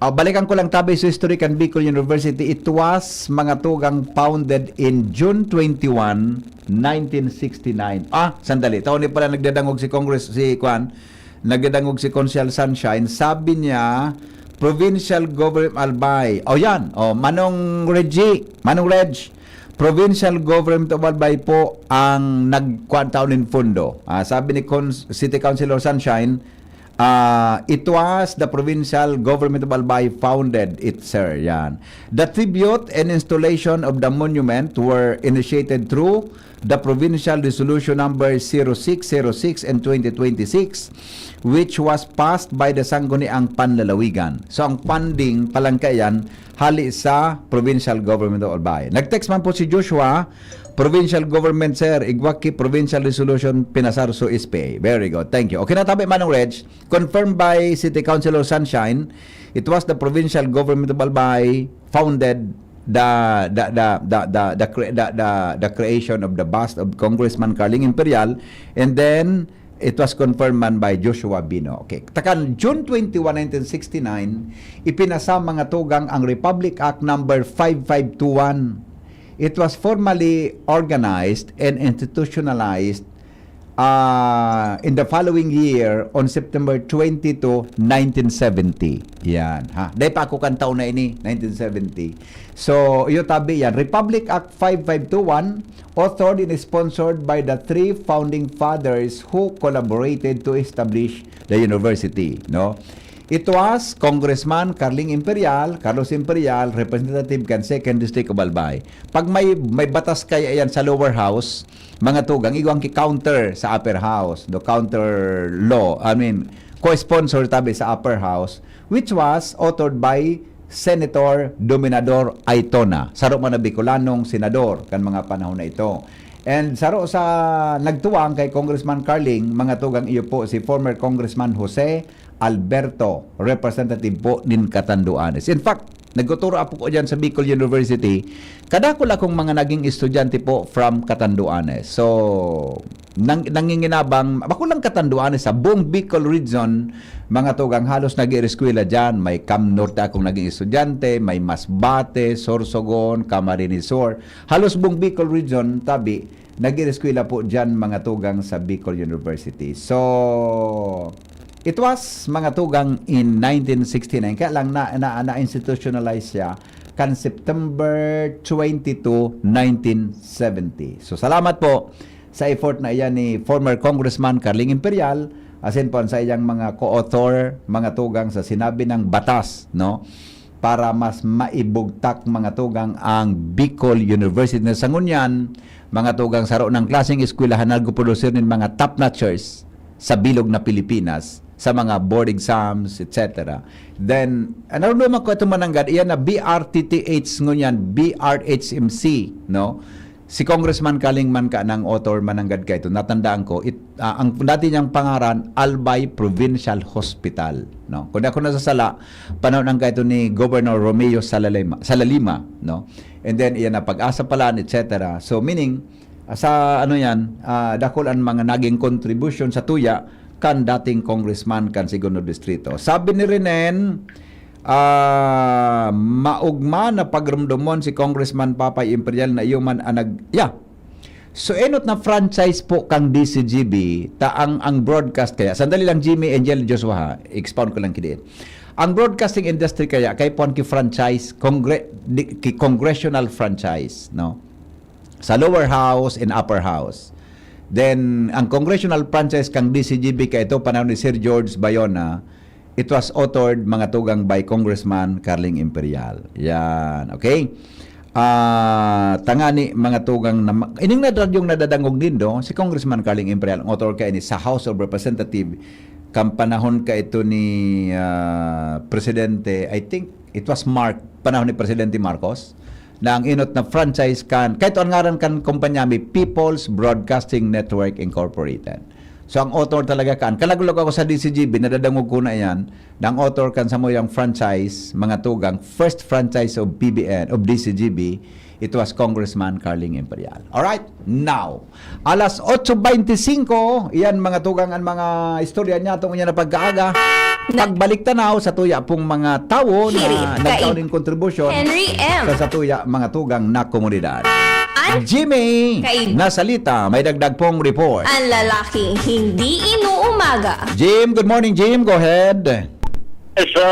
Ah, balikan ko lang tabi sa history kan Bicol University. It was, mga tugang, founded in June twenty-one, nineteen sixty-nine. Ah, sandali. Taon ni pala nagdadangog si Congress, si Kwan, nagdadangog si Consial Sunshine. Sabi niya, Provincial Government Albay. O yan. O, Manong Reggie, Manong Reg, Provincial Government of Albay po ang nagkuan taon nin pondo. Ah, sabi ni Cons- City Councilor Sunshine, ah, it was the Provincial Government of Albay founded it, sir. Yan. The tribute and installation of the monument were initiated through the Provincial Resolution Number zero six zero six and twenty twenty-six, which was passed by the Sangguniang Panlalawigan. So, ang funding, palangka yan, hali sa Provincial Government of Albay. Nag-text man po si Joshua, Provincial Government, sir, igwa ki Provincial Resolution pinasar so S P A. Very good. Thank you. Okay na tabi, Manong Reg. Confirmed by City Councilor Sunshine, it was the Provincial Government of Albay founded the the the the the, the, cre- the, the, the creation of the bust of Congressman Carling Imperial, and then it was confirmed man by Joshua Bino. Okay. Takan June twenty-one, nineteen sixty-nine, ipinasa, mga tugang, ang Republic Act number five five two one. It was formally organized and institutionalized ah, in the following year, on September twenty-two, nineteen seventy. Yan, ha. Dai pa ako kan taon na ini, nineteen seventy. So, iyo tabi yan. Republic Act five five two one, authored and sponsored by the three founding fathers who collaborated to establish the university, no? It was Congressman Carling Imperial, Carlos Imperial, representative kan Second District of Albay. Pag may may batas kaya yan sa lower house, mga tugang, igwang ki-counter sa upper house, the counter law, I mean, co-sponsor tabi sa upper house, which was authored by Senator Dominador Aytona, saro man na Bicolanong senador kan mga panahon na ito. And saro sa nagtuwang kay Congressman Carling, mga tugang, iyo po si former Congressman Jose Alberto, representative po nin Catanduanes. In fact, nagtuturo apo ko dyan sa Bicol University, kadakul akong mga naging estudyante po from Catanduanes. So, nang, nanginginabang, bako lang Catanduanes, sa buong Bicol region, mga tugang, halos nag-ireskwela dyan. May Cam Norte akong naging estudyante, may Masbate, Sorsogon, Camarines Sur. Halos buong Bicol region, tabi, nag-ireskwela po dyan, mga tugang, sa Bicol University. So, it was, mga tugang, in nineteen sixty-nine. Kaya lang na, na, na-institutionalize siya kan September twenty-two, nineteen seventy. So, salamat po sa effort na iyan ni former Congressman Carling Imperial, asin po sa iyang mga co-author, mga tugang, sa sinabi ng batas, no? Para mas maibugtak, mga tugang, ang Bicol University na sa ngunyan, mga tugang, saro ng klaseng eskwelahan na nagpuprodusir nin mga top-notchers sa bilog na Pilipinas, sa mga board exams, et cetera. Then, ang narumduman ko itong mananggad, iyan na B R T T H ngunyan, B R H M C, no? Si Congressman Kaling man ka ng author mananggad ka ito. Natandaan ko, it, ah, ang dati niyang pangaran, Albay Provincial Hospital, no? Kung di ako nasasala, panahon ang kaito ni Governor Romeo Salalima, Salalima, no? And then, iyan na Pag-asa Palan, et cetera. So, meaning, ah, sa ano yan, ah, dakul ang mga naging contribution sa tuya kan dating congressman kan Segundo Distrito. Sabi ni Renen, ah, maogma na pagrumdomon si Congressman Papay Imperial na iyo man ang nag-, yeah. So, enot na franchise po kang D C G B, ta ang, ang broadcast kaya, sandali lang, Jimmy, Angel, Joshua, ha? Expound ko lang kidiin. Ang broadcasting industry kaya, kay puan ki franchise, congre-, di, ki congressional franchise, no? Sa lower house and upper house. Then, ang congressional franchise kang D C G B kaya ito, panahon ni Sir George Bayona, it was authored, mga tugang, by Congressman Carling Imperial. Yan, okay? Ah, tangani, mga tugang, na ma-, ining na radyong nadadangog nindo, si Congressman Carling Imperial, ang author kaini sa House of Representative, kan panahon ka ito ni, ah, Presidente, I think it was Mark, panahon ni Presidente Marcos, na ang enot na franchise kan, kahit ang ngaran kan kumpanya, may People's Broadcasting Network Incorporated. So, ang author talaga kan, kalagulog ako sa D C G B, nadadangog ko na yan, na ang author kan samuyang franchise, mga tugang, first franchise of P B N, of D C G B, it was Congressman Carling Imperial. Alright, now, alas otso beintisinko, iyan, mga tugang, ang mga istorya niya, itong niya na pagkaaga. Na- Pagbalik tanaw sa tuya pong mga tawo na Hirit kay nagkaon ng kontribusyon Henry M. sa, sa tuya, mga tugang na komunidad. An- Jimmy Kay- Nasalita, may dagdag pong report. Ang lalaking hindi inuumaga. Jim, good morning, Jim. Go ahead. So,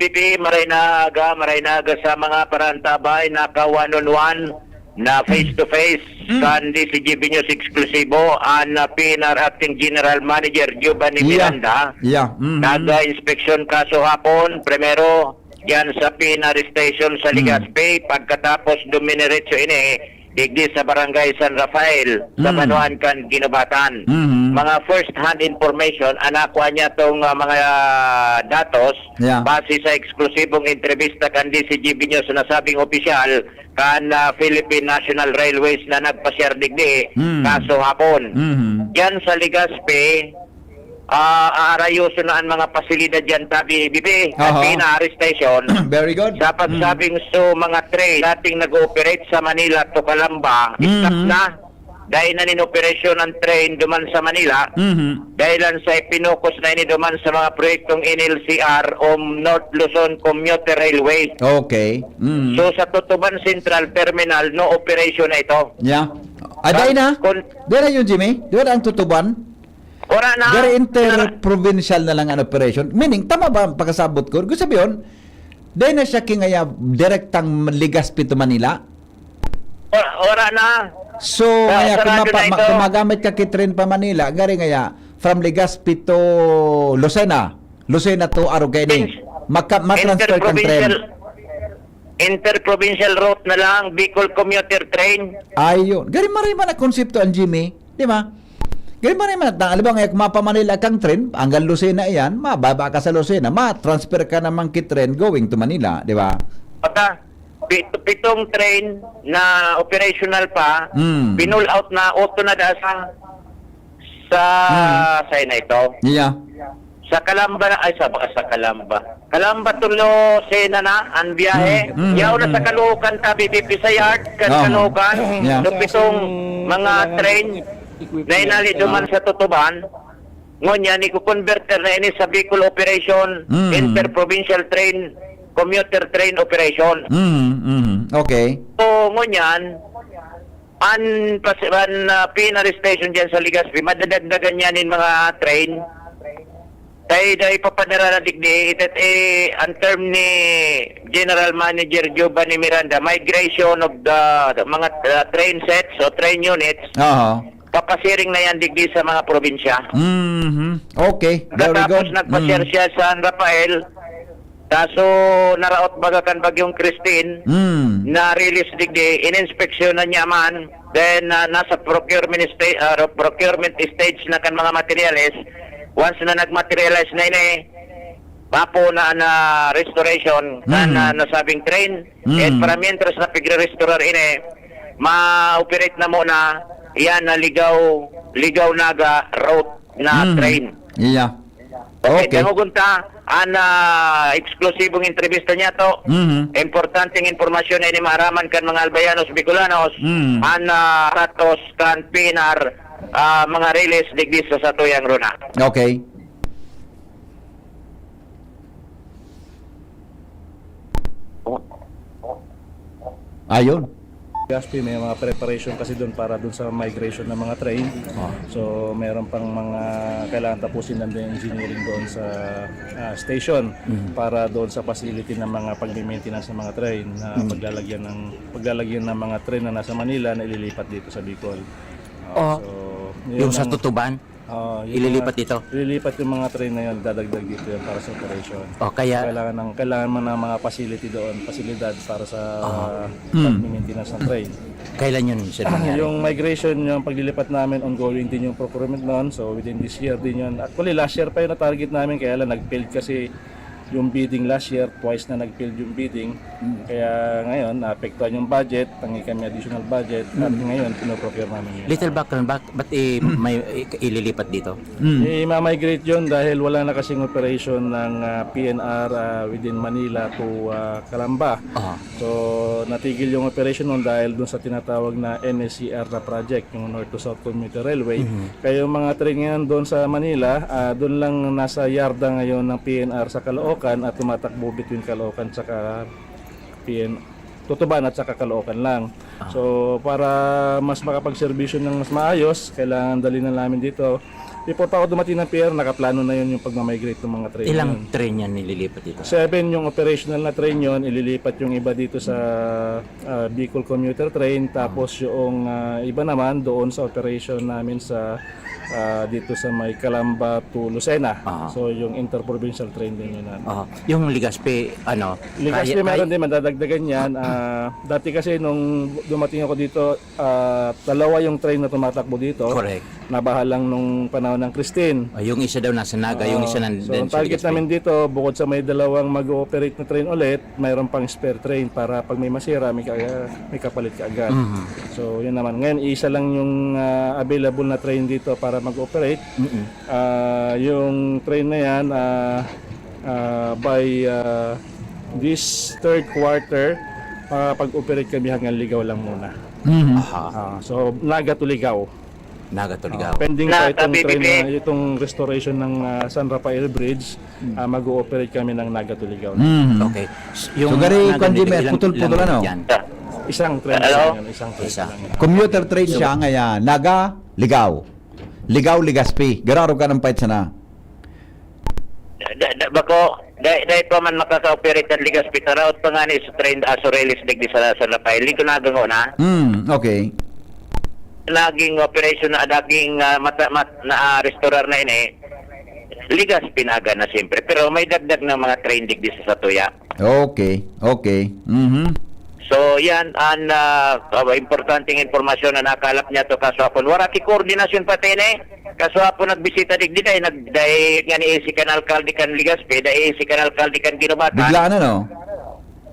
B P, maray na aga, maray na aga sa mga parantabay, naka one-on-one na face-to-face Mm. kan D C G B News eksklusibo, an, ah, P N R Acting General Manager Giovanni Yeah. Miranda. Yeah. Mhm. Nag-inspeksyon kaso hapon, primero, diyan sa P N R station sa Mm. Legazpi. Pagkatapos, dumiretso ini digdi sa Barangay San Rafael, sa Mm. Banuan kan Guinobatan. Mhm. Mga first-hand information, an nakuha niya tong, ah, mga datos, Yeah. base sa eksklusibong entrebista kan D C G B News na sabing opisyal kan, ah, Philippine National Railways na nagpasyar digdi Mm. kaso hapon. Mhm. Diyan sa Legazpi, ah, aarayoso na an mga pasilidad diyan, tabi, B P, at Aha. P N R station. Very good. Sa Mm. pagsabing so mga train dating nag-ooperate sa Manila to Calamba, stop Mhm. na. Dai na nin operasyon ang train duman sa Manila. Mhm. Dahilan sa ipinokos na ini duman sa mga proyektong N L C R o North Luzon Commuter Railway. Okay. Mhm. So, sa Tutuban Central Terminal, no operation na ito. Yeah. Ah, dai na? Kun- Dai na yun, Jimmy? Di ba ang Tutuban? Wala na. Very interprovincial na lang ang operation. Meaning, tama ba ang pagkasabot ko? Gusto sabihin, dai na siya kingaya direktang Legazpi to Manila? Wa-, wala na. So, Sa-, kaya kung sarado mapa-, na ma-, ito. kung magamit ka ki train pa Manila, gari ngaya, from Legazpi to Lucena, Lucena to Arugeni, Ins-, maka-, ma-transfer kang train. Interprovincial, interprovincial route na lang, Bicol commuter train. Ayun. Gari maray man na konsepto ang Jimmy, di ba? Gari maray man na, alam mo nga, kung mapa Manila kang train, hanggang Lucena iyan, mababa ka sa Lucena, ma-transfer ka naman ki train going to Manila, di ba? Baka, Pit-, pitong train na operational pa, Mm. pinull out na, otso na da sa, sa, Mm. sa na ito. Yeah. Sa Calamba na, ay, sa, sa Calamba. Calamba to Lucena na, ang biyahe. Mm, mm, Yaw na mm. sa Caloocan, tabi, B P sa yard, kan Aha. Caloocan. Yeah. So, pitong mga train na inali duman sa Tutuban. Ngunyan, iko-converter na ini sa Bicol Operation, Mm. Interprovincial Train, Commuter Train Operation. Mhm, mhm. Okay. So, ngunyan, an, pas-, an, ah, P N R station diyan sa Legazpi, madadagdagan niya nin mga train. Kaya dahil papadara na digdi, it, it, eh, ang term ni General Manager Giovanni Miranda, migration of the, the mga, ah, train sets o train units. Aha. Papasiring na yan digdi sa mga probinsya. Mhm. Okay. Very Katapos good. nagpa-share Mm. siya sa San Rafael, kaso naraot baga kan Bagyong Christine, Mm. na-release digdi, ininspeksyon na niya man, then, ah, nasa procurement sta-, ah, procurement stage na kan mga materyales. Once na nag-materialize na ini, mapo na na restoration kan, Mm. ah, nasabing train. Mm. And para mientras na pigre-restorar ini, ma-operate na muna yan na Ligao, Ligao Naga route na Mm. train. Yeah. Okay, Okay. dangogon ta, an, ah, eksklusibong entrevista niya to. Mhm. Importanteng impormasyon na ini maaraman kan mga Albayanos, Bicolanos, Mm. an, ah, status kan P N R, ah, mga release digdi sa satuyang runa. Okay. Ayun. Gaspi, may mga preparation kasi doon para doon sa migration ng mga train. Ah. So, meron pang mga kailangan tapusin ng engineering doon sa, ah, station Mhm. para doon sa facility ng mga pagme-maintenance ng mga train na Mhm. paglalagyan ng, paglalagyan ng mga train na nasa Manila na ililipat dito sa Bicol. Ah, Oh, so, yun yung sa ang Tutuban? Oo, yung Ililipat mga, dito? ililipat yung mga train na yun, dadagdag dito yun para sa operation. Oh, kaya Kailangan ng, kailangan mo ng mga facility doon, pasilidad para sa, Ah. Hmm. pag-maintenance ng train. Kailan yun, sir, mangyari? Yung migration, yung paglilipat namin, ongoing din yung procurement noon. So, within this year din yun. Actually, last year pa yung na-target namin, kaya lang nag-failed kasi yung bidding last year, twice na nag-failed yung bidding. Mm. Kaya ngayon, naapektuhan yung budget, tangi kami additional budget, at Mm. ngayon, pinoprocure namin yun. Little background, bak-, ba't i-, may i-, ililipat dito? Mm. I-migrate yun dahil wala na kasing operation ng, ah, P N R, ah, within Manila to, ah, Calamba. Aha. So, natigil yung operation nun dahil dun sa tinatawag na N S C R na project, yung North to South Commuter Railway. Mhm. Kaya yung mga train ngayon doon sa Manila, ah, doon lang nasa yarda ngayon ng P N R sa Caloocan at tumatakbo between Caloocan saka P N, Tutuban at saka Caloocan lang. Ah. So, para mas makapagserbisyo ng mas maayos, kailangan dali na namin dito. Before pa ako dumating ng P N R, nakaplano na yun yung pagmamigrate ng mga train Ilang yun. train yan nililipat dito? Seven yung operational na train yun, ililipat yung iba dito sa, ah, Bicol Commuter Train, tapos yung, ah, iba naman doon sa operation namin sa, ah, dito sa may Calamba to Lucena. Aha. So, yung interprovincial train din yun, ano. Aha. Yung Legazpi, ano, Legazpi kaya, meron kaya din, madadagdagan yan. Ah, dati kasi nung dumating ako dito, ah, dalawa yung train na tumatakbo dito. Correct. Nabaha lang nung panahon ng Christine. Ah, yung isa daw nasa Naga, yung Oo. isa nan-, So, din ang sa target Legazpi. namin dito, bukod sa may dalawang mag-ooperate na train ulit, mayroon pang spare train para pag may masira, may ka-, may kapalit ka agad. Mhm. So, yun naman. Ngayon, isa lang yung, ah, available na train dito para mag-operate. Mm-mm. Ah, yung train na yan, ah, ah, by, ah, this third quarter, makakapag-operate kami hanggang Ligao lang muna. Mhm. Aha. Ah, so, Naga to Ligao. Naga to Ligao. Ah, pending Na, pa itong sa B B P. train na, itong restoration ng, ah, San Rafael Bridge. Hmm. Ah, mag-ooperate kami ng Naga to Ligao. Hmm. Okay. S-, So, yung gari, Naga kwan, to Ligao, Jimmy, ilang, putol-putol, ilang ano? minute yan? Isang train Hello? lang yan, isang train Isa. lang yan. Commuter train So, siya, ngayon. Naga, Ligao. Ligao, Legazpi. Gararo ka ng pahit sana. Da, da, bako, dai, dai pa man makaka-operate ang Legazpi, taraot pa nga ni sa train, ah, Sorelles digdi sa San Rafael. Di ko nagangona. Hmm, okay. Naging operation na, naging, ah, mata-, mat-, na, ah, restorar na ini. Legazpi, Naga na siyempre. Pero may dagdag na mga train digdi sa Satuya. Okay, okay. Mhm. So, yan ang, ah, ah, importanteng impormasyon na nakalap niya to kaswapon. Wala ki koordinasyon pati na eh. Kaswapon nagbisita digdi dai, nag-, dai nga ni si kan alkalde kan Legazpi, dai si kan alkalde kan Guinobatan. Biglaan na, no?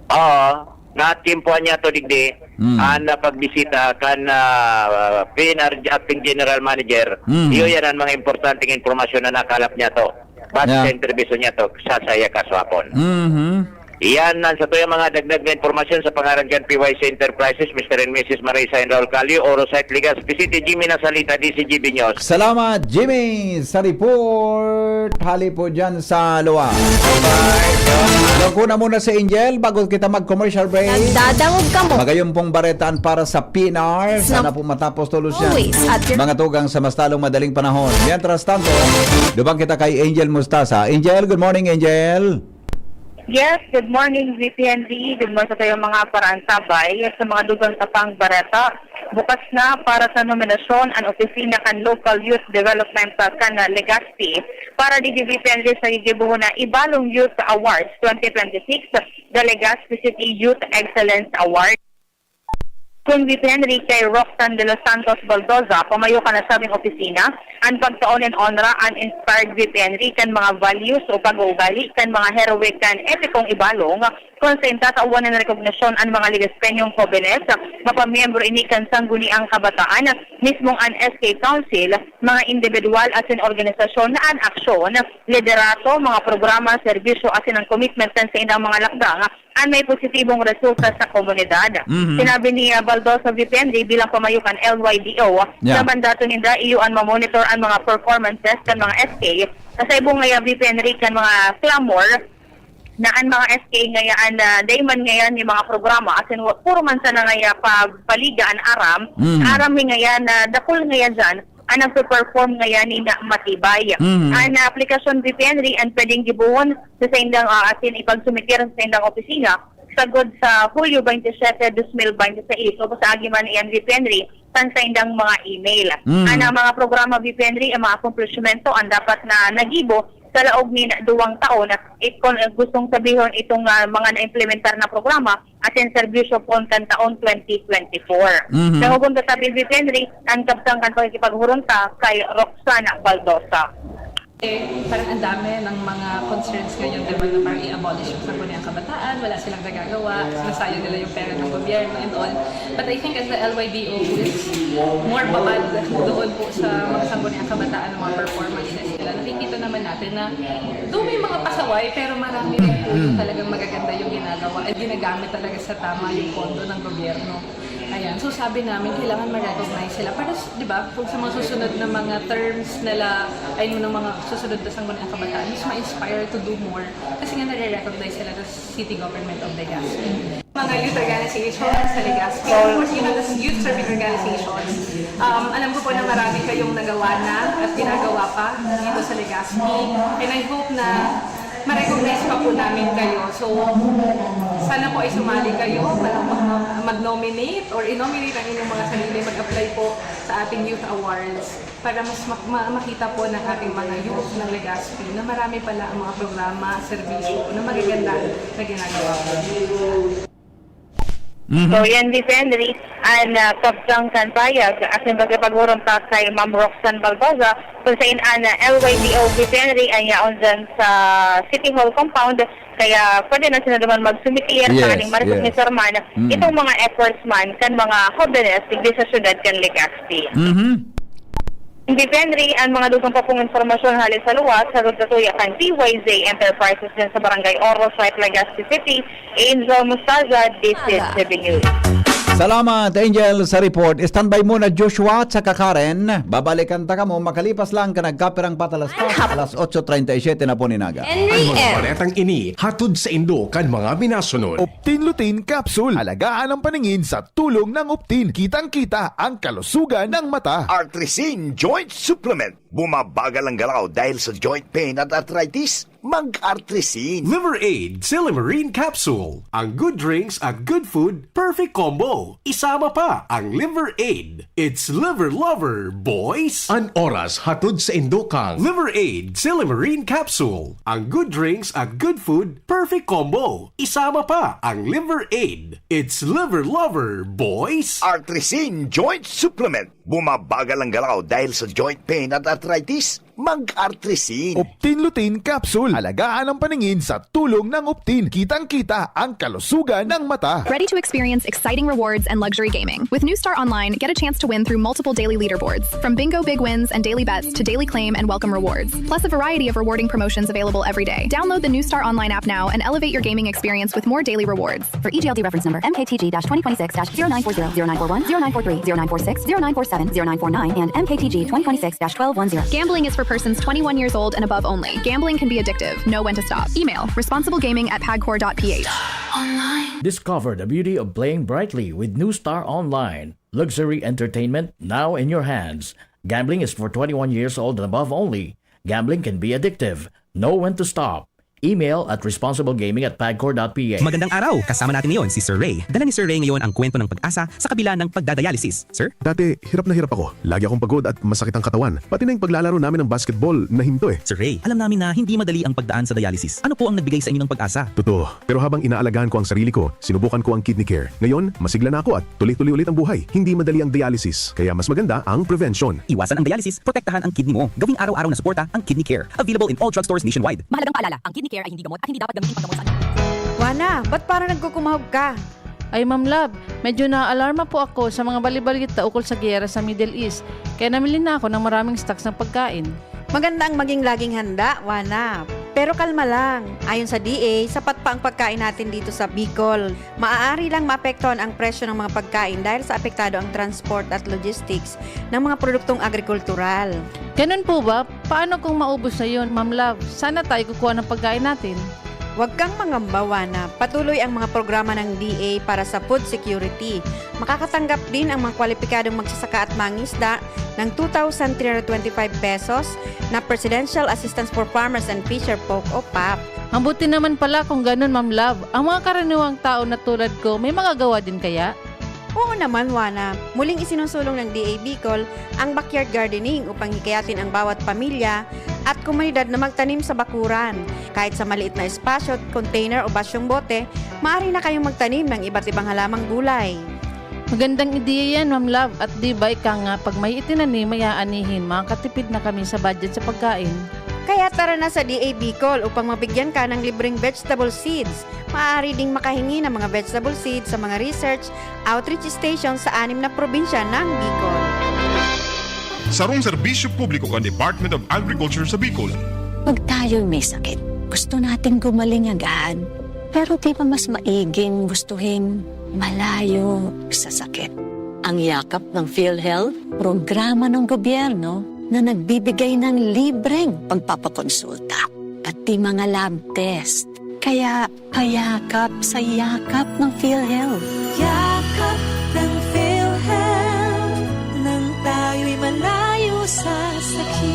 Oo, natimpuhan niya to digdi. Hmm. Ang, ah, pagbisita kan, ah, P N R Acting General Manager. Hmm. Iyo yan ang mga importanteng impormasyon na nakalap niya to. Base Yeah. sa interview niya to, sa saya kaswapon. Mhm. Iyan ang satuyang mga dagdag na impormasyon sa pangaran kan P Y C Enterprises, Mister and Missus Marisa and Raul Calio, Oro Site, Legazpi City, Jimmy Nasalita, D C G B News. Salamat, Jimmy, sa report. Hali po dyan sa luwa. Bye-bye. Dako na muna si Angel bago kita mag-commercial break. Nagdadangog kamo. Magayong pong baretaan para sa P N R. Sana po matapos tulos yan. Always at your Mga tugang sa mas lalong madaling panahon. Mientras tanto, lubang kita kay Angel Mustasa. Angel, good morning, Angel. Yes, good morning, V P N D. Good morning sa kayong mga paraantabay. Sa mga dugang tapang bareta, bukas na para sa nominasyon ang opisina kan Local Youth Development sa kan Legazpi para di V P N D sa gigibuhon na Ibalong Youth Awards twenty twenty-six, the Legazpi City Youth Excellence Award. Kun V P N D kay Roxanne de los Santos Baldoza, pamayo kan nasabing opisina, an pagtao nin onra an inspired V P N D kan mga values o pag-uugali kan mga heroik kan epikong Ibalong, kun sain tatawan nin rekognisyon an mga Legazpeñong hobenes, mapamiyembro ini kan Sangguniang Kabataan, mismong an S K Council, mga indibidwal asin organisasyon na an aksyon, liderato, mga programa, serbisyo asin an commitment kan saindang mga lakdang an may positibong resulta sa komunidad. Mhm. Sinabi ni, ah, Baldoza V P N D bilang pamayo kan L Y D O, Yeah. na mandato ninda iyo an mamonitor an mga performances kan mga S K, sa ibong ngaya V P N D kan mga clamor, na an mga S K ngayan na dai man ngayan ni mga programa, asin wa-, puro man sana ngaya pa, paliga an aram, Mm. aram mi ngayan na dakul ngaya diyan an nagpe-perform ngayan ni na matibay. Mm. An aplikasyon, V P Henry, an pwedeng gibohon sa saindang, ah, asin ipagsumiter sa saindang opisina sagod sa Hulyo twenty-seven, dos mil twenty-six, o sa agi man iyan, V P Henry, kan saindang mga email. Mm. An mga programa, V P Henry, an mga akomplishmento an dapat na nagibo sa laog nin duwang taon. At kung gustong sabihon itong, ah, mga naimplementar na programa asin serbisyo poon kan taon twenty twenty-four. Mhm. Nahugon ta sabi, V P Henry, an kabtang kan pakikipaghuron ta kay Roxana Baldosa. Eh, parang ang dami ng mga concerns ngayon, di ba, na parang i-abolish yung Sangguniang Kabataan, wala silang nagagawa, sinasayang nila yung pera ng gobyerno and all. But I think as the L Y D O, who is more babad doon po sa mga Sangguniang Kabataan, ng mga performances nila, nakikita naman natin na though may mga pasaway, pero marami rin po yung talagang magaganda yung ginagawa at ginagamit talaga sa tama yung pondo ng gobyerno. Ayan. So, sabi namin, kailangan ma-recognize sila. Para, s- di ba, kung sa mga susunod na mga terms nila, ay ng mga susunod na Sangguniang Kabataan, mas ma-inspire to do more. Kasi nga, nare-recognize sila sa City Government of Legazpi. Mga youth organizations sa Legazpi, or even the youth serving organizations, um, alam ko po na marami kayong nagawa na at ginagawa pa dito sa Legazpi. And I hope na ma-recognize pa po namin kayo. So, sana po ay sumali kayo, mag- mag-nominate or i-nominate ang inyong mga sarili, mag-apply po sa ating Youth Awards para mas ma- ma- makita po ng ating mga youth ng Legazpi na marami pala ang mga programa, serbisyo na magaganda na ginagawa po. Mhm. So, yan, V P Henry, an, ah, kabtang kan payag asin pakikipaghuron ta kay Ma'am Roxanne Balboza, kung sain an, ah, L Y D O V P Henry an yaon dyan sa City Hall compound, kaya pwede na sila naman magsumitier Yes, tanganing yes. ma-recognize man Mm. itong mga efforts man kan mga hobenes digdi sa syudad kan Legazpi. Mhm. V P Henry, an mga dugang pa pong impormasyon hale sa luwas, hatod sa tuya kan P Y Z Enterprises dyan sa Barangay Oro, Suayt, Legazpi City, Angel Mostaza, this is Ala. T V News. Salamat, Angel, sa report. Standby muna, Joshua at saka Karen. Babalikan ta kamo makalipas lang kan nagkapirang patalastas, alas otso treinta y siete na po nin aga. Henry Ang mga M. baretang ini, hatod sa indo kan mga minasunod. Optin Lutein Capsule. Alagaan ang paningin sa tulong ng Optin. Kitang-kita ang kalusugan ng mata. Artrisin Joint Supplement. Bumabagal ang galaw dahil sa joint pain at arthritis? Mag-Artrisin. Liver Aid, Silymarin Capsule. Ang good drinks at good food, perfect combo. Isama pa ang Liver Aid. It's Liver Lover, boys! An oras hatod sa indo kang Liver Aid, Silymarin Capsule. Ang good drinks at good food, perfect combo. Isama pa ang Liver Aid. It's Liver Lover, boys! Artrisin Joint Supplement. Bumabagal ang galaw dahil sa joint pain at arthritis? Mag-Artrisin. Optin Lutein Capsule. Alagaan ang paningin sa tulong ng Optin. Kitang-kita ang kalusugan ng mata. Ready to experience exciting rewards and luxury gaming? With New Star Online, get a chance to win through multiple daily leaderboards, from bingo big wins and daily bets to daily claim and welcome rewards, plus a variety of rewarding promotions available every day. Download the New Star Online app now and elevate your gaming experience with more daily rewards. For E G L D reference number, M K T G dash twenty twenty-six dash zero nine four zero, zero nine four one, zero nine four three, zero nine four six, zero nine four seven, zero nine four nine, and M K T G twenty twenty-six dash twelve one zero. Gambling is for persons twenty-one years old and above only. Gambling can be addictive. Know when to stop. Email responsiblegaming at pagcor dot P H. Discover the beauty of playing brightly with New Star Online. Luxury entertainment now in your hands. Gambling is for twenty-one years old and above only. Gambling can be addictive. Know when to stop. Email at responsiblegaming at pagcor dot P H. Magandang araw! Kasama natin ngayon si Sir Ray. Dala ni Sir Ray ngayon ang kwento ng pag-asa sa kabila ng pagdadialysis. Sir? Dati, hirap na hirap ako. Lagi akong pagod at masakit ang katawan. Pati na yung paglalaro namin ng basketball, nahinto eh. Sir Ray, alam namin na hindi madali ang pagdaan sa dialysis. Ano po ang nagbigay sa inyo ng pag-asa? Totoo. Pero habang inaalagaan ko ang sarili ko, sinubukan ko ang Kidney Care. Ngayon, masigla na ako at tuloy-tuloy ulit ang buhay. Hindi madali ang dialysis, kaya mas maganda ang prevention. Iwasan ang dialysis, protektahan ang kidney mo. Gawing araw-araw na suporta ang Kidney Care. Available in all drugstores nationwide. Mahalagang paalala, ang Kidney Care ay hindi gamot at hindi dapat gamitin panggamot sa anak. Wana, ba't parang nagkukumahog ka? Ay, Ma'am Love, medyo naaalarma po ako sa mga bali-balita ukol sa giyera sa Middle East, kaya namili na ako ng maraming stocks ng pagkain. Maganda ang maging laging handa, Wana. Pero kalma lang. Ayon sa D A, sapat pa ang pagkain natin dito sa Bicol. Maaari lang maapektuhan ang presyo ng mga pagkain dahil sa apektado ang transport at logistics ng mga produktong agrikultural. Ganun po ba? Paano kung maubos na yun, Ma'am Love? Saan na tayo kukuha ng pagkain natin? Huwag kang mangamba, Wana. Patuloy ang mga programa ng D A para sa food security. Makakatanggap din ang mga kwalipikadong magsasaka at mangisda ng two thousand three hundred twenty-five pesos na Presidential Assistance for Farmers and Fisher Folk o pap. Mabuti naman pala kung ganun, Ma'am Love. Ang mga karaniwang tao na tulad ko, may magagawa din kaya? Oo naman, Wana. Muling isinusulong ng D A Bicol ang backyard gardening upang hikayatin ang bawat pamilya at komunidad na magtanim sa bakuran. Kahit sa maliit na espasyo, container o basyong bote, maaari na kayong magtanim ng iba't ibang halamang gulay. Magandang ideya yan, Ma'am Love. At di ba ika nga, pag may itinanim, may aanihin, makakatipid na kami sa budget sa pagkain. Kaya tara na sa D A Bicol upang mabigyan ka ng libreng vegetable seeds. Maaari ding makahingi ng mga vegetable seeds sa mga research outreach station sa anim na probinsya ng Bicol. Sarong serbisyo publiko kan Department of Agriculture sa Bicol. Pag tayo'y may sakit, gusto nating gumaling agad. Pero di ba mas maiging gustuhin malayo sa sakit? Ang Yakap ng PhilHealth, programa ng gobyerno na nagbibigay ng libreng pagpapakonsulta, pati mga lab test. Kaya payakap sa yakap ng PhilHealth. Yakap ng PhilHealth, nang tayo'y malayo sa sakit.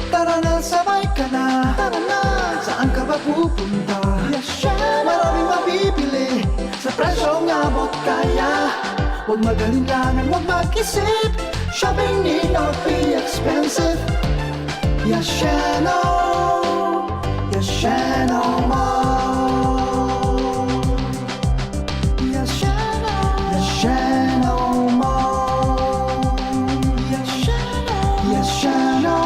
Tara na, sabay ka na. Tara na, saan ka ba pupunta? Maraming mabibili sa presyong abot kaya. Huwag mag-alinlangan, huwag mag-isip. Shopping need not be expensive. Yasheno, Yasheno Mall. Yasheno, Yasheno Mall. Yasheno, Yasheno.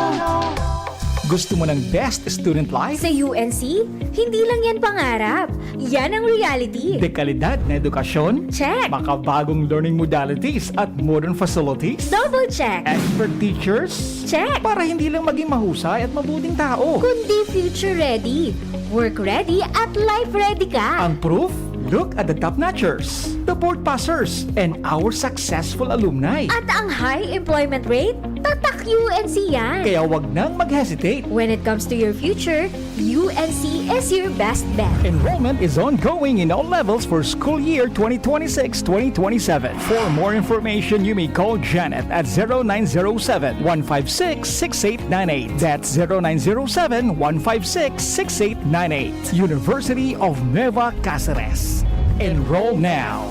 Gusto mo ng best student life? Sa U N C, hindi lang yan pangarap. Yan ang reality. Dekalidad na edukasyon? Check. Makabagong learning modalities at modern facilities? Double check. Expert teachers? Check. Para hindi lang maging mahusay at mabuting tao. Kundi future ready, work ready, at life ready ka. Ang proof? Look at the top notchers, the board passers, and our successful alumni. At ang high employment rate? Tatak U N C yan. Kaya wag nang mag-hesitate. When it comes to your future, U N C is your best bet. Enrollment is ongoing in all levels for school year twenty twenty-six twenty twenty-seven. For more information, you may call Janet at zero nine zero seven, one five six, six eight nine eight. That's zero nine zero seven, one five six, six eight nine eight. University of Nueva Caceres. Enroll now.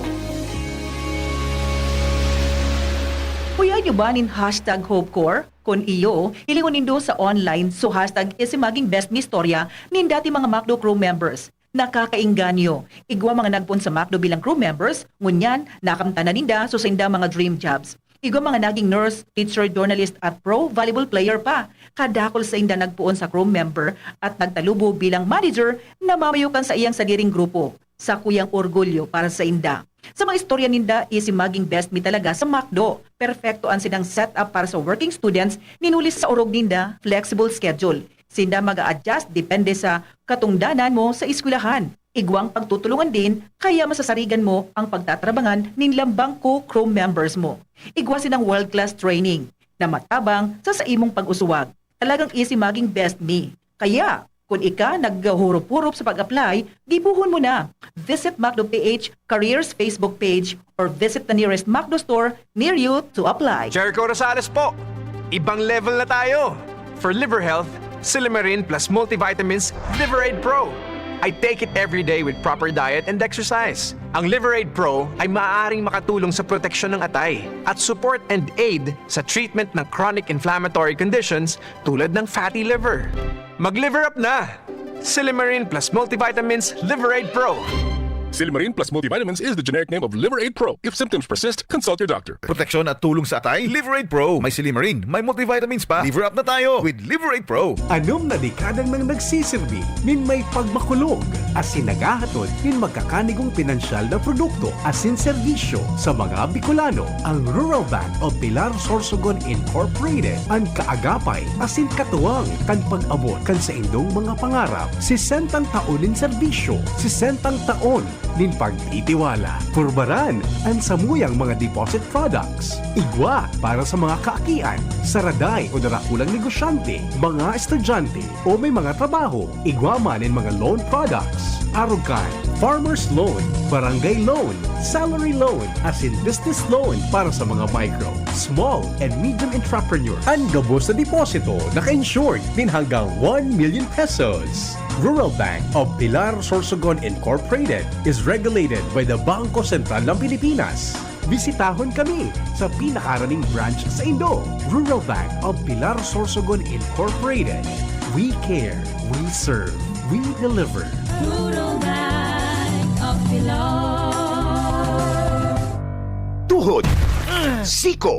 Kuyog nyo ba nin hashtag HopeCorps? Kun iyo, hilingon nindo sa online so hashtag Easy Maging Best Mi Istorya nin dating mga MacDo crew members. Nakakaengganyo. Igwa mga nagpoon sa MacDo bilang crew members, ngunyan, nakamtan na ninda so saindang mga dream jobs. Igwa mga naging nurse, teacher, journalist at pro volleyball player pa. Kadakul sainda nagpoon sa crew member at nagtalubo bilang manager na mamayo kan saiyang sadiring grupo. Sakuyang orgulyo para sainda. Sa mga istorya ninda, easy maging best mi talaga sa MacDo. Perpekto an sinang setup para sa working students, nin huli sa orog ninda, flexible schedule. Sinda mag-a-adjust depende sa katungdanan mo sa eskwelahan. Igwang pagtutulungan din, kaya masasarigan mo ang pagtatrabangan nin lambang co-crew members mo. Igwa sinang world-class training na matabang sa saimong pag-usuwag. Talagang easy maging best mi. Kaya, kun ika naghuhurup-hurup sa pag-apply, gibohon mo na. Visit MacDo P H Careers Facebook page or visit the nearest MacDo store near you to apply. Jericho Rosales po! Ibang level na tayo! For liver health, Silimarin plus multivitamins Liver Aid Pro. I take it every day with proper diet and exercise. Ang Liver Aid Pro ay maaaring makatulong sa proteksyon ng atay at support and aid sa treatment ng chronic inflammatory conditions tulad ng fatty liver. Mag-liver up na! Silimarin plus multivitamins Liver Aid Pro. Silimarin plus multivitamins is the generic name of Liver Aid Pro. If symptoms persist, consult your doctor. Proteksyon at tulong sa atay, Liver Aid Pro. May silimarin, may multivitamins pa. Liver up na tayo with Liver Aid Pro. Anom na dekada nang nagsisirbi nin may pagmakulog asin naghahatod nin magkakanigong pinansyal na produkto asin serbisyo sa mga Bicolano. Ang Rural Bank of Pilar Sorsogon Incorporated, an kaagapay asin katuwang kan pag-abot kan saindong mga pangarap. Sesentang taon nin serbisyo, sesentang taon nin pagtitiwala. Purbaran an samuyang mga deposit products. Igwa para sa mga kaakian, saraday o darakulang negosyante, mga estudyante o may mga trabaho. Igwa man nin mga loan products. Arog kan farmer's loan, barangay loan, salary loan, asin business loan para sa mga micro, small, and medium entrepreneur. An gabos na deposito naka-insured nin hanggang one million pesos. Rural Bank of Pilar Sorsogon Incorporated is regulated by the Bangko Sentral ng Pilipinas. Bisitahon kami sa pinakaraning branch sa Indo. Rural Bank of Pilar Sorsogon Incorporated. We care, we serve, we deliver. Rural Bank of Pilar. Tuhod, siko,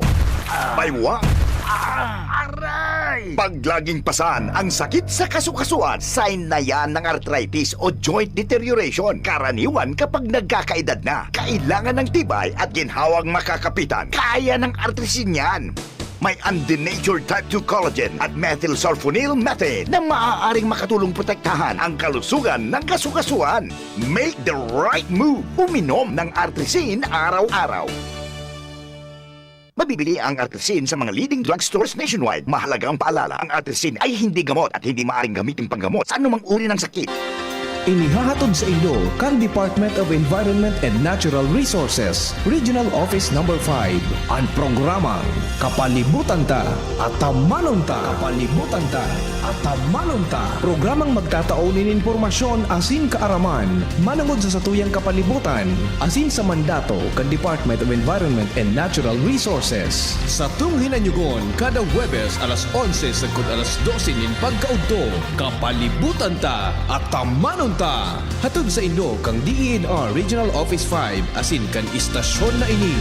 baywa, aray! Pag laging pasan ang sakit sa kasukasuan, sign na yan ng arthritis o joint deterioration. Karaniwan kapag nagkakaedad na, kailangan ng tibay at ginhawang makakapitan. Kaya ng artrisin yan. May undenatured type two collagen at methylsulfonyl methane na maaaring makatulong protektahan ang kalusugan ng kasukasuan. Make the right move. Uminom ng Artrisin araw-araw. Mabibili ang Artrisin sa mga leading drugstores nationwide. Mahalagang paalala, ang Artrisin ay hindi gamot at hindi maaaring gamitin panggamot sa anumang uri ng sakit. Inihahatod sa inyo kan Department of Environment and Natural Resources, Regional Office Number five, an programang Kapalibutan Ta, Atamanon Ta. Kapalibutan Ta, Atamanon Ta. Programang magtatao nin impormasyon asin kaaraman manongod sa satuyang kapalibutan asin sa mandato kan Department of Environment and Natural Resources. Satong hinanyugon kada Huwebes alas onse sagkod alas dose nin pagkaudto. Kapalibutan Ta, Atamanon Ta! Hatod sa inyo kan DENR Regional Office five asin kan istasyon na ini.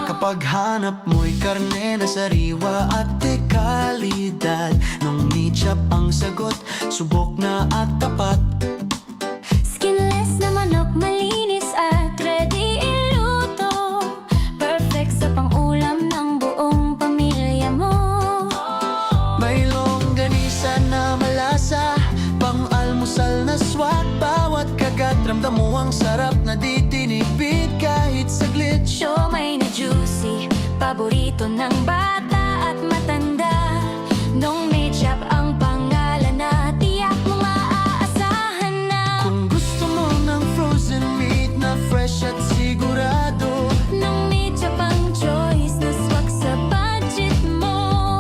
Kapag hanap mo'y karne na sariwa at de kalidad, Nong Meat Shop ang sagot, subok na at tapat. Skinless na manok, malinis at ready iluto. Perfect sa pang-ulam ng buong pamilya mo. May longganisa na malasa, pang-almusal na swak. Bawat kagat, ramdam mo ang sarap na di tinipid kahit saglit. Siomai na juicy, paborito ng bata at matanda. Nong Meat Shop ang pangalan na tiyak mong maaasahan na. Kung gusto mo ng frozen meat na fresh at sigurado, Nong Meat Shop ang choice na swak sa budget mo.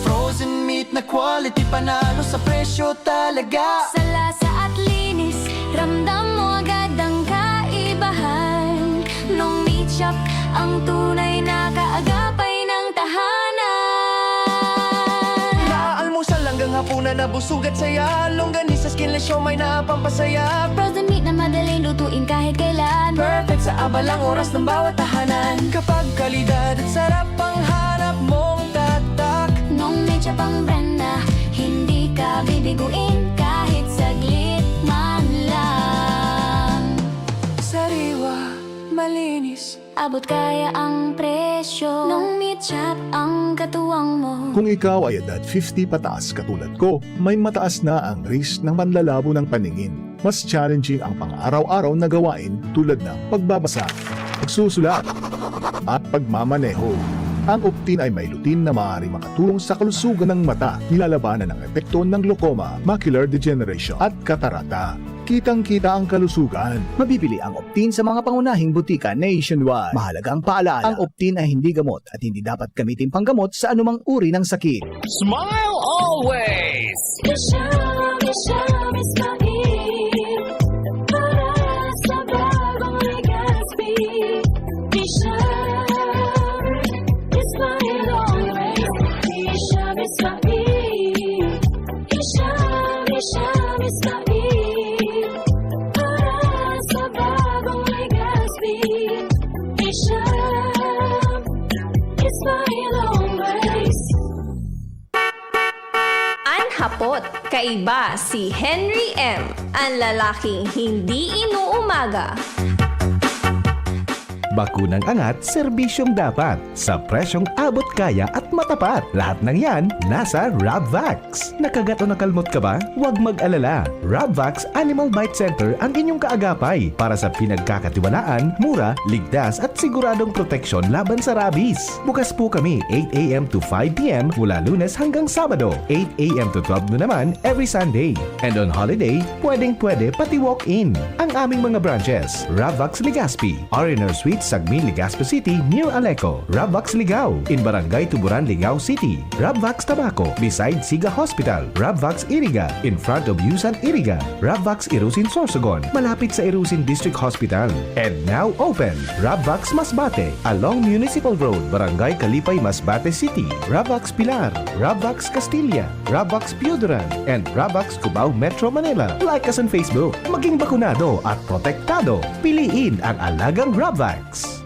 Frozen meat na quality, panalo sa presyo talaga. Sa lasa at linis, ramdam mo agad ang kaibahan. Nong Meat Shop ang tunay na kaagapay ng tahanan. Mula almusal hanggang hapunan, nabusog at saya. Longganisa, skinless siomai na pampasaya. Frozen meat na madaling lutuin kahit kailan. Perfect sa abalang oras ng bawat tahanan. Kapag kalidad at sarap ang hanap mong tatak, Nong Meat Shop ang brand na hindi ka bibiguin kahit saglit man lang. Sariwa, malinis, Abot kaya ang presyo. Nong Meat Shop ang katuwang mo. Kung ikaw ay edad fifty pataas katulad ko, may mataas na ang risk ng panlalabo ng paningin. Mas challenging ang pang-araw-araw na gawain tulad ng pagbabasa, pagsusulat, at pagmamaneho. Ang Optin ay may lutein na maaaring makatulong sa kalusugan ng mata, nilalabanan ang epekto ng glaucoma, macular degeneration, at katarata. Kitang-kita ang kalusugan. Mabibili ang Optin sa mga pangunahing butika nationwide. Mahalagang paalala, ang Optin ay hindi gamot at hindi dapat gamitin panggamot sa anumang uri ng sakit. Smile always! Isha, Isha, Ismail. Para sa bagong Legazpi. Isha, Ismail always. Isha, Ismail. Isha, Isha, Ismail. Para sa bagong Legazpi. Isha, Ismail always. An hapot, kaiba si Henry M, an lalaking hindi inuumaga. Bakunang angat, serbisyong dapat, sa presyong abot kaya at matapat. Lahat ng yan, nasa Rabvax. Nakagat o nakalmot ka ba? Huwag mag-alala. Rabvax Animal Bite Center ang inyong kaagapay para sa pinagkakatiwalaan, mura, ligtas at siguradong proteksyon laban sa rabies. Bukas po kami eight a m to five p m mula Lunes hanggang Sabado, eight a m to twelve noon naman every Sunday. And on holiday, pwedeng-pwede pati walk-in. Ang aming mga branches, Ravax Legazpi, R and R Suite, Sagmin, Legazpi City, near Aleco, Ravax Ligao, in Barangay Tuburan, Ligao City, Ravax Tabaco, beside Siga Hospital, Ravax Iriga, in front of Yusan Iriga, Ravax Irusin Sorsogon, malapit sa Irusin District Hospital, and now open, Ravax Masbate, along Municipal Road, Barangay Kalipay, Masbate City, Ravax Pilar, Ravax Castilla, Ravax Pioduran, and Ravax Cubao, Metro Manila. Like us on Facebook. Maging bakunado at protektado. Piliin ang alagang Ravax.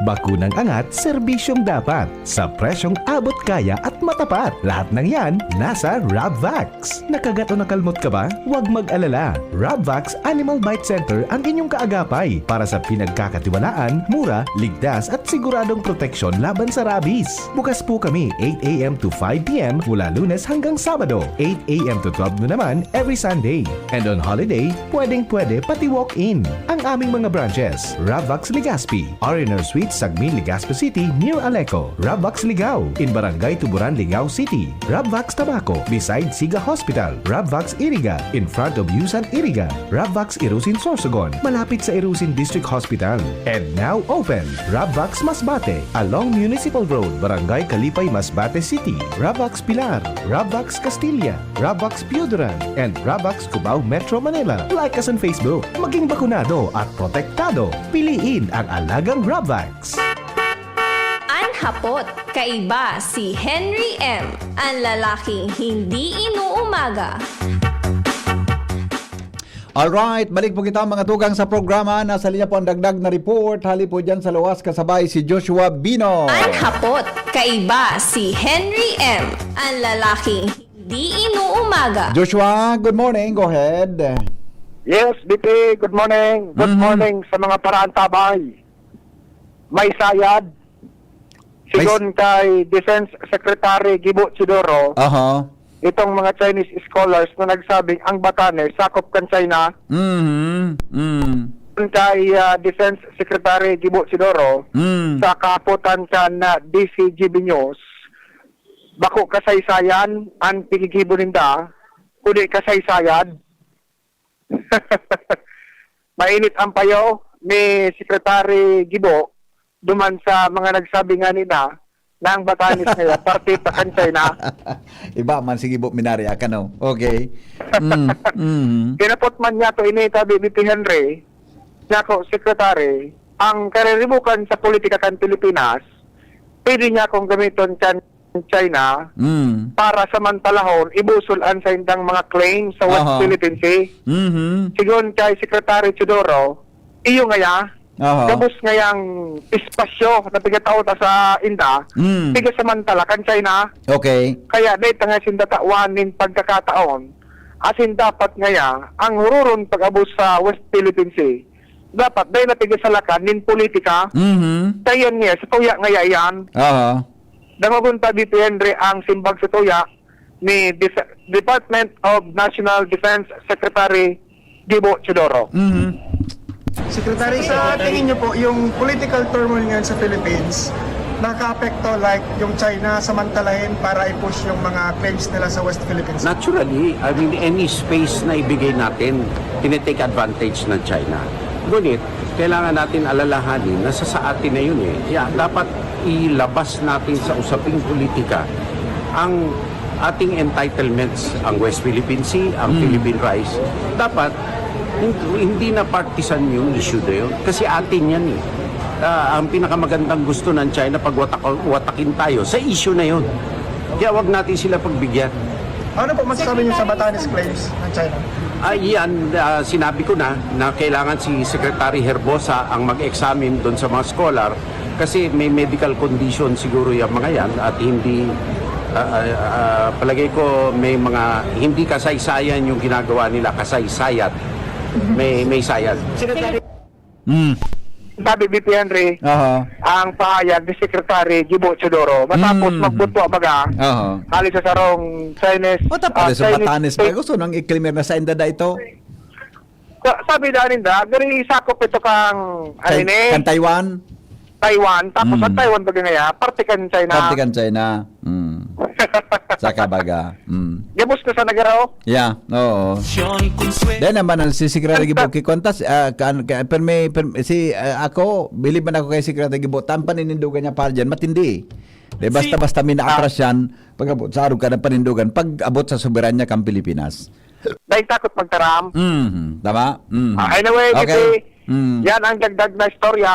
Bakunang angat, serbisyong dapat, sa presyong abot kaya at matapat. Lahat ng yan, nasa Rabvax. Nakagat o nakalmot ka ba? Huwag mag-alala. Rabvax Animal Bite Center ang inyong kaagapay para sa pinagkakatiwalaan, mura, ligtas at siguradong proteksyon laban sa rabies. Bukas po kami eight a m to five p m mula Lunes hanggang Sabado, eight a m to twelve noon naman every Sunday. And on holiday, pwedeng-pwede pati walk-in. Ang aming mga branches, Ravax Legazpi, R and R Suite, Sagmin, Legazpi City, near Aleco, Ravax Ligao, in Barangay Tuburan, Ligao City, Ravax Tabaco, beside Siga Hospital, Ravax Iriga, in front of Yusan Iriga, Ravax Irusin Sorsogon, malapit sa Irusin District Hospital. And now open, Ravax Masbate, along Municipal Road, Barangay Kalipay, Masbate City, Ravax Pilar, Ravax Castilla, Ravax Pioduran, and Ravax Cubao, Metro Manila. Like us on Facebook. Maging bakunado at protektado. Piliin ang alagang Ravax. An hapot, kaiba si Henry M, an lalaking hindi inuumaga. Alright, balik po kita, mga tugang, sa programa. Nasa linya po ang dagdag na report. Hali po dyan sa luwas, kasabay si Joshua Bino. An hapot, kaiba si Henry M, an lalaking hindi inuumaga. Joshua, good morning. Go ahead. Yes, B P, good morning. Good Mhm. morning sa mga paraantabay. May sayad. May s- Sigon kay Defense Secretary Gibo Teodoro, Aha. itong mga Chinese scholars na nagsabing ang Batanes sakop kan China. Mhm. Mm. Sigon kay, ah, Defense Secretary Gibo Teodoro, Mm. sa kahapotan kan, ah, D C G B News, bako kasaysayan ang pinigibo ninda, kundi kasaysayad. Mainit ang payo ni Secretary Gibo duman sa mga nagsabi ngani na, na ang Batanes ngayon, parte pa kan China. Iba man si Gibo Minari Akano. Okay. Mm, mm. Kinapot man niya to ini, sabi ni Henry, niya ko, Secretary, ang kariribukan sa politika kan Pilipinas, pwede niya akong gamiton kan China Mm. para samantalahon ibusol an saindang mga claim sa West Aha. Philippine Sea. Mhm. Sigon kay Secretary Teodoro, iyo ngaya, Aha. gabos ngayang espasyo na pigatao ta sa inda, Mm. pigasamantala kan China. Okay. Kaya dai ta nga sinda tawan nin pagkakataon, asin dapat ngaya ang huroron pag-abot sa West Philippine Sea, dapat dai na pigasalakan nin politika. Mhm. Kaya yan ngaya, sa tuya ngaya yan. Aha. Dangogon ta, B P Henry, ang simbag sa tuya ni Def-, Department of National Defense Secretary Gibo Teodoro. Mhm. Secretary, sa tingin niyo po, yung political turmoil ngayon sa Philippines, nakakaapekto, like, yung China, samantalahin para i-push yung mga claims nila sa West Philippines? Naturally, I mean, any space na ibigay natin, tinitake advantage ng China. Ngunit, kailangan natin alalahanin na sa, sa atin na yun eh. Yeah, dapat ilabas natin sa usaping politika ang ating entitlements, ang West Philippine Sea, ang Mm. Philippine rights. Dapat, hin-, hindi na partisan yung issue na yun. Kasi atin yan eh. Ah, ang pinakamagandang gusto ng China pag watak-, watakin tayo sa issue na yun. Kaya wag natin sila pagbigyan. Ano po masasabi niyo sa Batanes claims ng China? Ah, yan, ah, sinabi ko na, na kailangan si Secretary Herbosa ang mag-examine doon sa mga scholar kasi may medical condition siguro yung mga yan at hindi, Ah, ah, palagay ko may mga hindi kasaysayan yung ginagawa nila, kasaysayan. May, may sayad. Mm. Sabi, V P Henry, Aha. ang pahayag ni Secretary Gibo Teodoro, matapos Mm. magbutwa baga, Aha. hali sa sarong Chinese, Wata ah, pa sa Chinese Batanes pa. state- Gusto nang i-claim na sa inda da ito. Sa- sabi na ninda, gari sakop ito kang, ano Kay, ni, kan Taiwan? Taiwan, tapos Mm. ang Taiwan baga ngaya, parte kan China. Parte kan China. Mm. Saka baga. Mm. Gabos na sa nagaraw. Yeah, oo. Dahil naman ang si Secretary Gibo ki Kwantas, ah, kan, ka, permi, permi, si, ah, ako, bilib man ako kay Secretary Gibo, tan paninindugan niya pa dyan, matindi. De, basta-basta may naatras yan, pag-abot sa arog ka ng panindugan, pag-abot sa soberanya kang Pilipinas. Dahil takot magtaram. Mhm, tama? Mhm. Ah, anyway, Okay. V P, Mm. yan ang dagdag na istorya.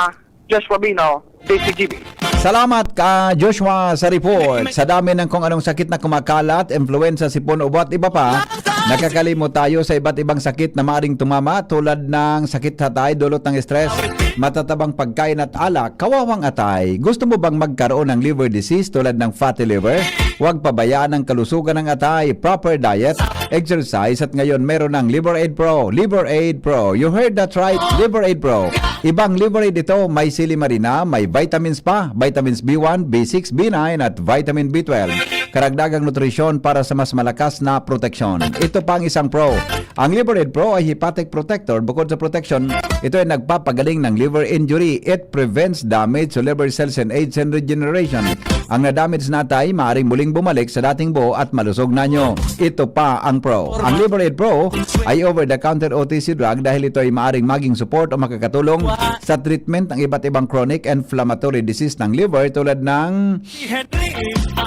Joshua Bino, D C G B. Salamat ka Joshua sa report. Sa dami ng kung anong sakit na kumakalat, influenza, sipon, ubo at iba pa, nakakalimot tayo sa iba't ibang sakit na maaring tumama tulad ng sakit sa atay, dulot ng stress, matatabang pagkain at alak, kawawang atay. Gusto mo bang magkaroon ng liver disease tulad ng fatty liver? Huwag pabayaan ang kalusugan ng atay, proper diet, exercise at ngayon meron ng Liver Aid Pro. Liver Aid Pro. You heard that right, Liver Aid Pro. Ibang Liver Aid ito, may silimarina, may vitamins pa, vitamins B one, B six, B nine at vitamin B twelve. Karagdagang nutrisyon para sa mas malakas na proteksyon. Ito pa ang isang pro. Ang Liver Aid Pro ay hepatic protector. Bukod sa protection, ito ay nagpapagaling ng liver injury. It prevents damage to liver cells and aids in regeneration. Ang na-damage na atay maaring muling bumalik sa dating buo at malusog na nyo. Ito pa ang pro. Ang Liver Aid Pro ay over-the-counter O T C drug dahil ito ay maaring maging support o makakatulong sa treatment ng iba't ibang chronic inflammatory disease ng liver tulad ng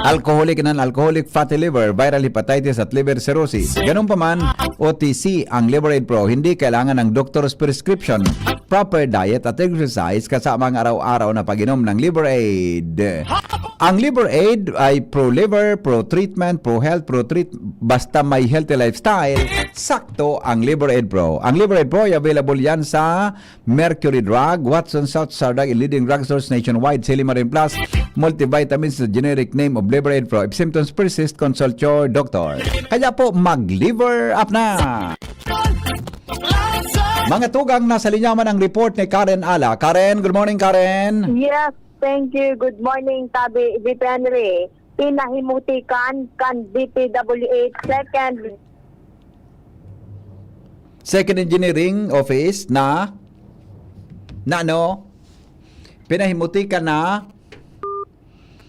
alcoholic and non-alcoholic fatty liver, viral hepatitis at liver cirrhosis. Ganun pa man, O T C ang Liver Aid Pro, hindi kailangan ng doctor's prescription. Proper diet at exercise kasama ang araw-araw na pag-inom ng Liver Aid. Ang Liver Aid ay pro-liver, pro-treatment, pro-health, pro-treat, basta may healthy lifestyle, sakto ang Liver Aid Pro. Ang Liver Aid Pro ay available yan sa Mercury Drug, Watson's Health Star Drug, and leading drugstores nationwide, Silimarin Plus, multivitamins sa generic name of Liver Aid Pro. If symptoms persist, consult your doctor. Kaya po, mag-liver up na! Mga tugang, nasa linya man ang report ni Karen Ala. Karen, good morning, Karen. Yes, thank you. Good morning, Tabi V P Henry. Pinahimutikan kan D P W H second Second Engineering Office na, na ano, pinahimutikan na,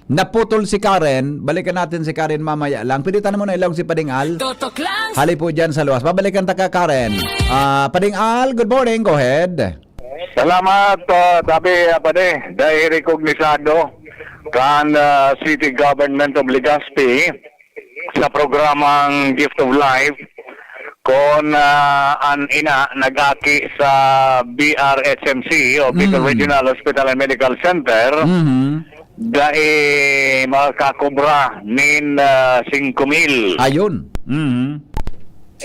naputol si Karen. Balikan natin si Karen mamaya lang. Pwede tanong mo na ilong si Pading Al? Totok lang. Hali po dyan sa luwas. Babalikan ta ka, Karen. Ah, Pading Al, good morning. Go ahead. Salamat, uh, Tabi, uh, Pade. Dahil rekognisado kan uh, City Government of Legazpi sa programang Gift of Life, kon uh, an ina nag-aki sa B R H M C o Bicol Mm. Regional Hospital and Medical Center, Mhm. dai makakobra nin uh, singko mil. Ayun. Mhm.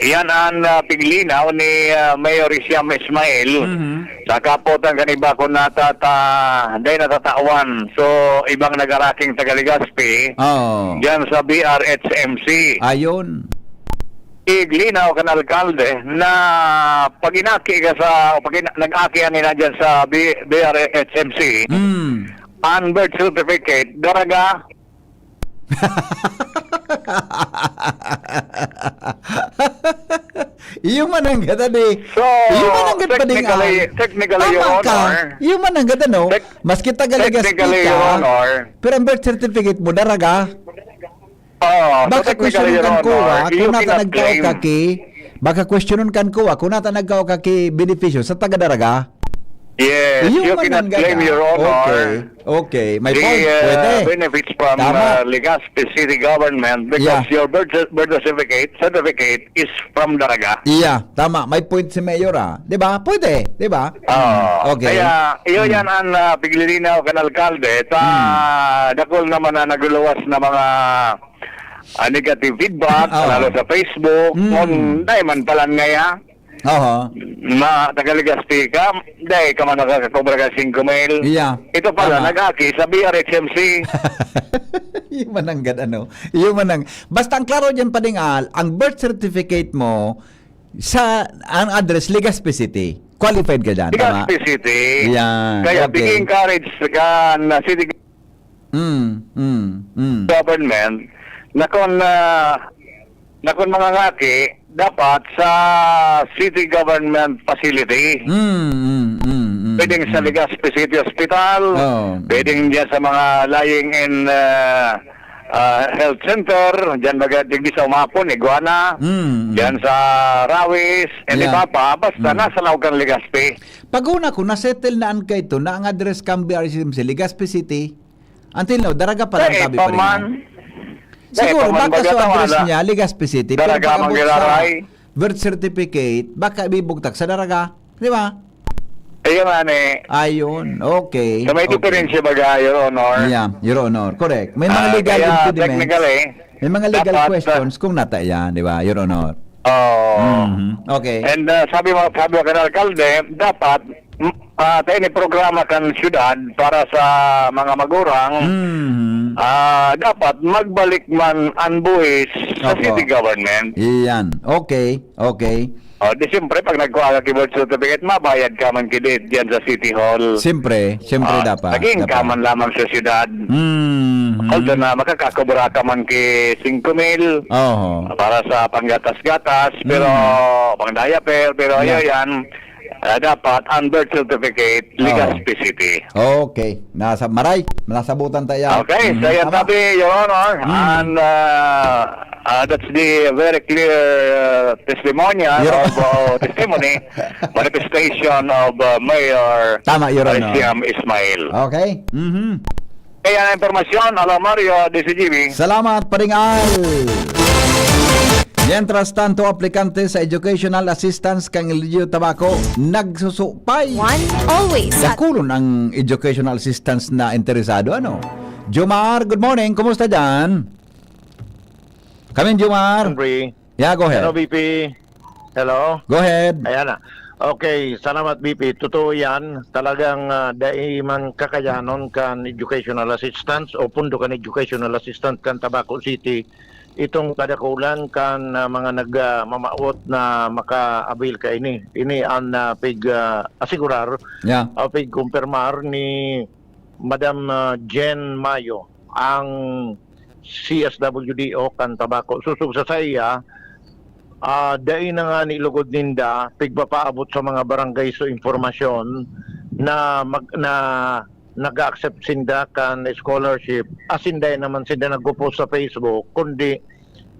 Yan ang uh, piglinaw ni uh, Mayor Isiam Ismail. Mhm. Sa kapotan kan iba, kung natata, dai natatawan. So, ibang nagaraking taga Legazpi, Oo. dyan sa B R H M C. Ayun. Iglinaw kan alkalde na pag inaki ka sa, pag ina- nag-aki ang ina dyan sa B- B R H M C, Mm. ang birth certificate, daraga. Iyo man ang gata di. So, Iyo man ang gata di technically, nga. Technically, Your Tama ka. Honor. Iyo man ang gata, no? Tec- Mas kita galing Technically, ka. Your Honor. Pero ang birth certificate mo, daraga. Oh, so Baka technically, questionon Your kan Honor, kuwa, you kung nata cannot nagkao claim. ka ki, baka questionon kan kuwa, kung nata nagkao ka ki benepisyo sa taga-daraga. Yes, Iyo you man cannot ang gata. claim, Your Honor. Okay. Okay, may The point. uh, Pwede. benefits from Tama. uh, Legazpi City Government because Yeah. your birth, birth certificate certificate is from Daraga. Iya, tama. May point si Mayor, ah. Di ba? Pwede, di ba? Ah, Okay. Kaya, iyo Hmm. yan ang uh, piglilinaw kan alkalde. Ta, Hmm. dakol naman na nagluluwas na mga ah, negative feedback, Ah. lalo sa Facebook. Hmm. Kung dahil man palan ngaya, Oho. Ma, taga Legazpi ka, dai ka man nakakakobra ka singko mil. Iya. Ito pala, Tama. nag-aki sa B R H M C. Iyo man ang gad-, ano, iyo man ang, basta ang klaro diyan, Pading Al, ang birth certificate mo, sa, ang address, Legazpi City. Qualified ka diyan, tama? Legazpi City. Yan, Kaya okay. big encourage ka na city Mm, mm, mm. government na kung, ah, na kung mga ngaki, dapat sa city government facility. Mm, mm, mm, mm, Pwedeng sa mm. Legazpi City Hospital, Oo. pwedeng diyan sa mga lying in, ah, ah, health center, diyan baga digdi sa Umapon, Iguana, Mm, mm. diyan sa Rawis, and Yeah. iba pa, basta Mm. nasa laog kan Legazpi. Pag una ko, nasettle na an kaito na ang address kan B R C M C, Legazpi City. Until now, Daraga pa lang Dai tabi pa pa rin man. yan. Dai Siguro, pa man baka baga sa address tawala. niya, Legazpi City, pero Daraga pag-abot sa mangiraray. birth certificate, baka ibibugtak sa Daraga. Di ba? Ayun nga ni. Ayun, okay. So, may Okay. diferensya baga, Your Honor. Yeah, Your Honor. Correct. May mga Ah, legal kaya impediments. technically, May mga legal dapat, questions kung nata yan, di ba, Your Honor? Oo. Mhm. Okay. And, ah, sabi mo, sabi mo kan alkalde, dapat, mm, ah, tayo ni programa kan syudad para sa mga magurang, Mhm. ah, dapat magbalik man ang buhis sa Opo. city government. Iyan. Okay, okay. O, di siyempre, pag nagkuha ka ki birth certificate, mabayad ka man ki diyan sa City Hall. Siyempre, siyempre Ah, dapat, naging dapat. ka man lamang sa syudad. Mhm. Although na makakakobra ka man ki singko mil Oho. para sa panggatas-gatas, pero Mm. pang diaper, pero Yan. ayaw yan. Ah, dapat ang birth certificate, Legazpi Oo. City. Okay. Nasa maray, nasabutan tayo. Okay, Mhm. so yan Tama. tabi, Your Honor. Mm. And, ah, ah, that's the very clear, ah, testimonial Your of, uh, testimony, manifestation of, uh, Mayor Tama, Your Honor. Aisiam Ismail. Okay. Mhm. Kaya ang impormasyon, Alo Mario, D C G B. Salamat, Paring Al. Mientras tanto, aplikante sa educational assistance kan L G U Tabaco, nagsusupay. One, always. Dakulon ang educational assistance na interesado, ano? Jomar, good morning. Kumusta dyan? Kamin, Jomar? Henry. Yeah, go ahead. Hello, B P. Hello? Go ahead. Ayan na. Okay, salamat, B P. Totoo yan. Talagang, ah, dai man kakayanon kan educational assistance o pundo kan educational assistance kan Tabaco City. Itong kadakulan kan, ah, mga nag, ah, mamawot na maka-avail kaini. Ini an, ah, pig, ah, asigurar Yeah. o pig-kumpirmar ni Madam, ah, Jen Mayo, ang C S W D O kan Tabaco. Susog sa saiya, ah, dai na ngani lugod ninda pigpapaabot sa mga barangay so impormasyon na mag-, na nag-a-accept sinda kan scholarship. Asin dai naman sinda nagpo-post sa Facebook, kundi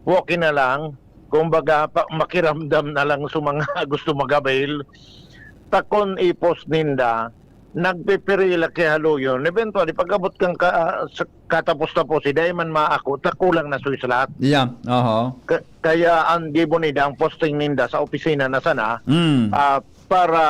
walk-in na lang. Kumbaga, pa-, makiramdam na lang sa mga gusto mag-avail. Ta kun i-post ninda, nagpipirila ki haloyon. Eventually, pag-abot kan ka-, sa katapos-tapos, dai man maako, ta kulang na sa slot. Yeah, oho. Ka-, kaya ang gibo ninda, ang posting ninda sa opisina na sana, Mm. ah, para,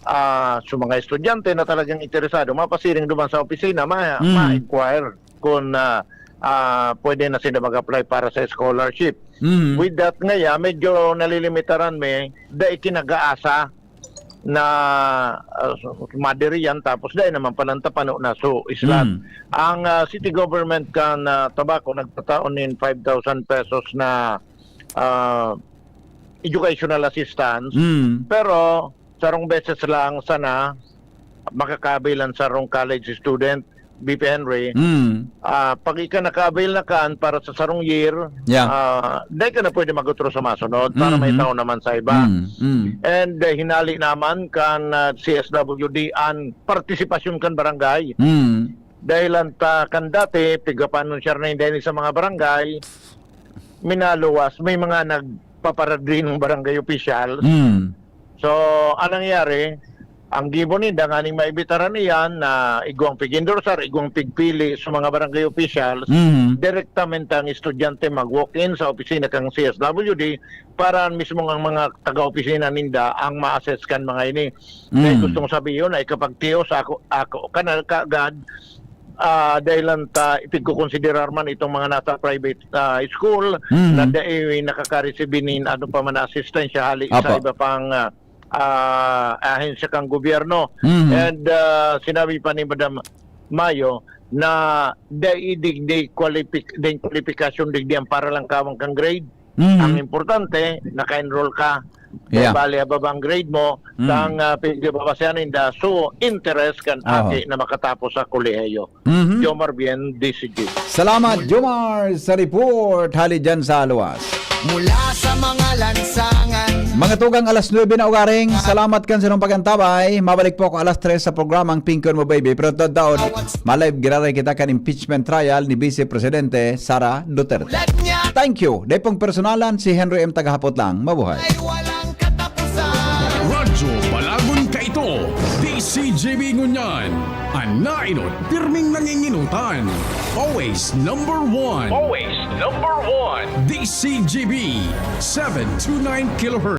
ah, sa mga estudyante na talagang interesado, mapasiring duman sa opisina, ma-, Mm. ma-inquire kung, ah, ah, pwede na sila mag-apply para sa scholarship. Mm. With that ngaya, medyo nalilimitaran mi, dai ki nag-aasa na, ah, madiri yan, tapos dai naman palan ta pano na so slot. Mm. Ang, ah, city government kan, ah, Tabaco nagtatao nin five thousand pesos na, ah, educational assistance. Mm. Pero sarong beses lang sana makaka-avail an sarong college student, B P Henry. Mm. Ah, pag ika naka-avail na kan para sa sarong year, Yeah. ah, dai ka na pwede mag-utro sa masunod para may Mhm. tao naman sa iba. Mm, mm. And, ah, hinali naman kan, ah, C S W D an partisipasyon kan barangay. Mm. Dahil ang ta-, kan dati, pigpapaanunsiyar na yun dahil sa mga barangay, minaluwas, may mga nagpaparadrinong barangay officials. Mm. So, anong nangyari? Ang gibo ninda, nganing maibitaran iyan na igwang pig-endorsar, igwang pigpili sa mga barangay officials, Mm. direktamente ang estudyante mag-walk-in sa opisina kang C S W D para mismo ang mga taga-opisina ninda ang ma-assess kan mga ini. Kaya Mm. gustong sabihin na ikapagtios ako, ako kanal kaagad, ah, dahilan ta ipigkokonsiderar man itong mga nasa private, ah, school Mhm. na dai nakaka-receive nin ano pa man assistance hali sa Apo. iba pang, ah, ah, ahensya kan gobyerno. Mhm. And, ah, sinabi pa ni Madam Mayo na dai digdi qualific-, dai qualification digdi an paralangkawan kan grade. Mhm. Ang importante, naka-enroll ka. Kaya Yeah. bali, hababa ang grade mo, Mm. kang, ah, pigbabasehan ninda, so, interest kan Aha. aki na makatapos sa kolehiyo. Mhm. Jomar Bien, D C G. Salamat, Jomar, sa report. Hali dyan sa luwas. Mula sa mga lansangan. Mga tugang, alas nuebe na ugaring. Salamat kan sa inyong pag-antabay. Mabalik po ako alas tres sa programang Pingkon Mo Baby. Pero tadaon, malive giraray kita kan impeachment trial ni Vice Presidente Sara Duterte. Thank you. Dai pong personalan, si Henry M. Tagahapot lang. Mabuhay. Ay walang katapusan. Radyo Balagon Kaito, D C G B ngunyan. An nainot, pirming nanginginutan. Always number one. Always number one. D C G B, seven two nine kilohertz.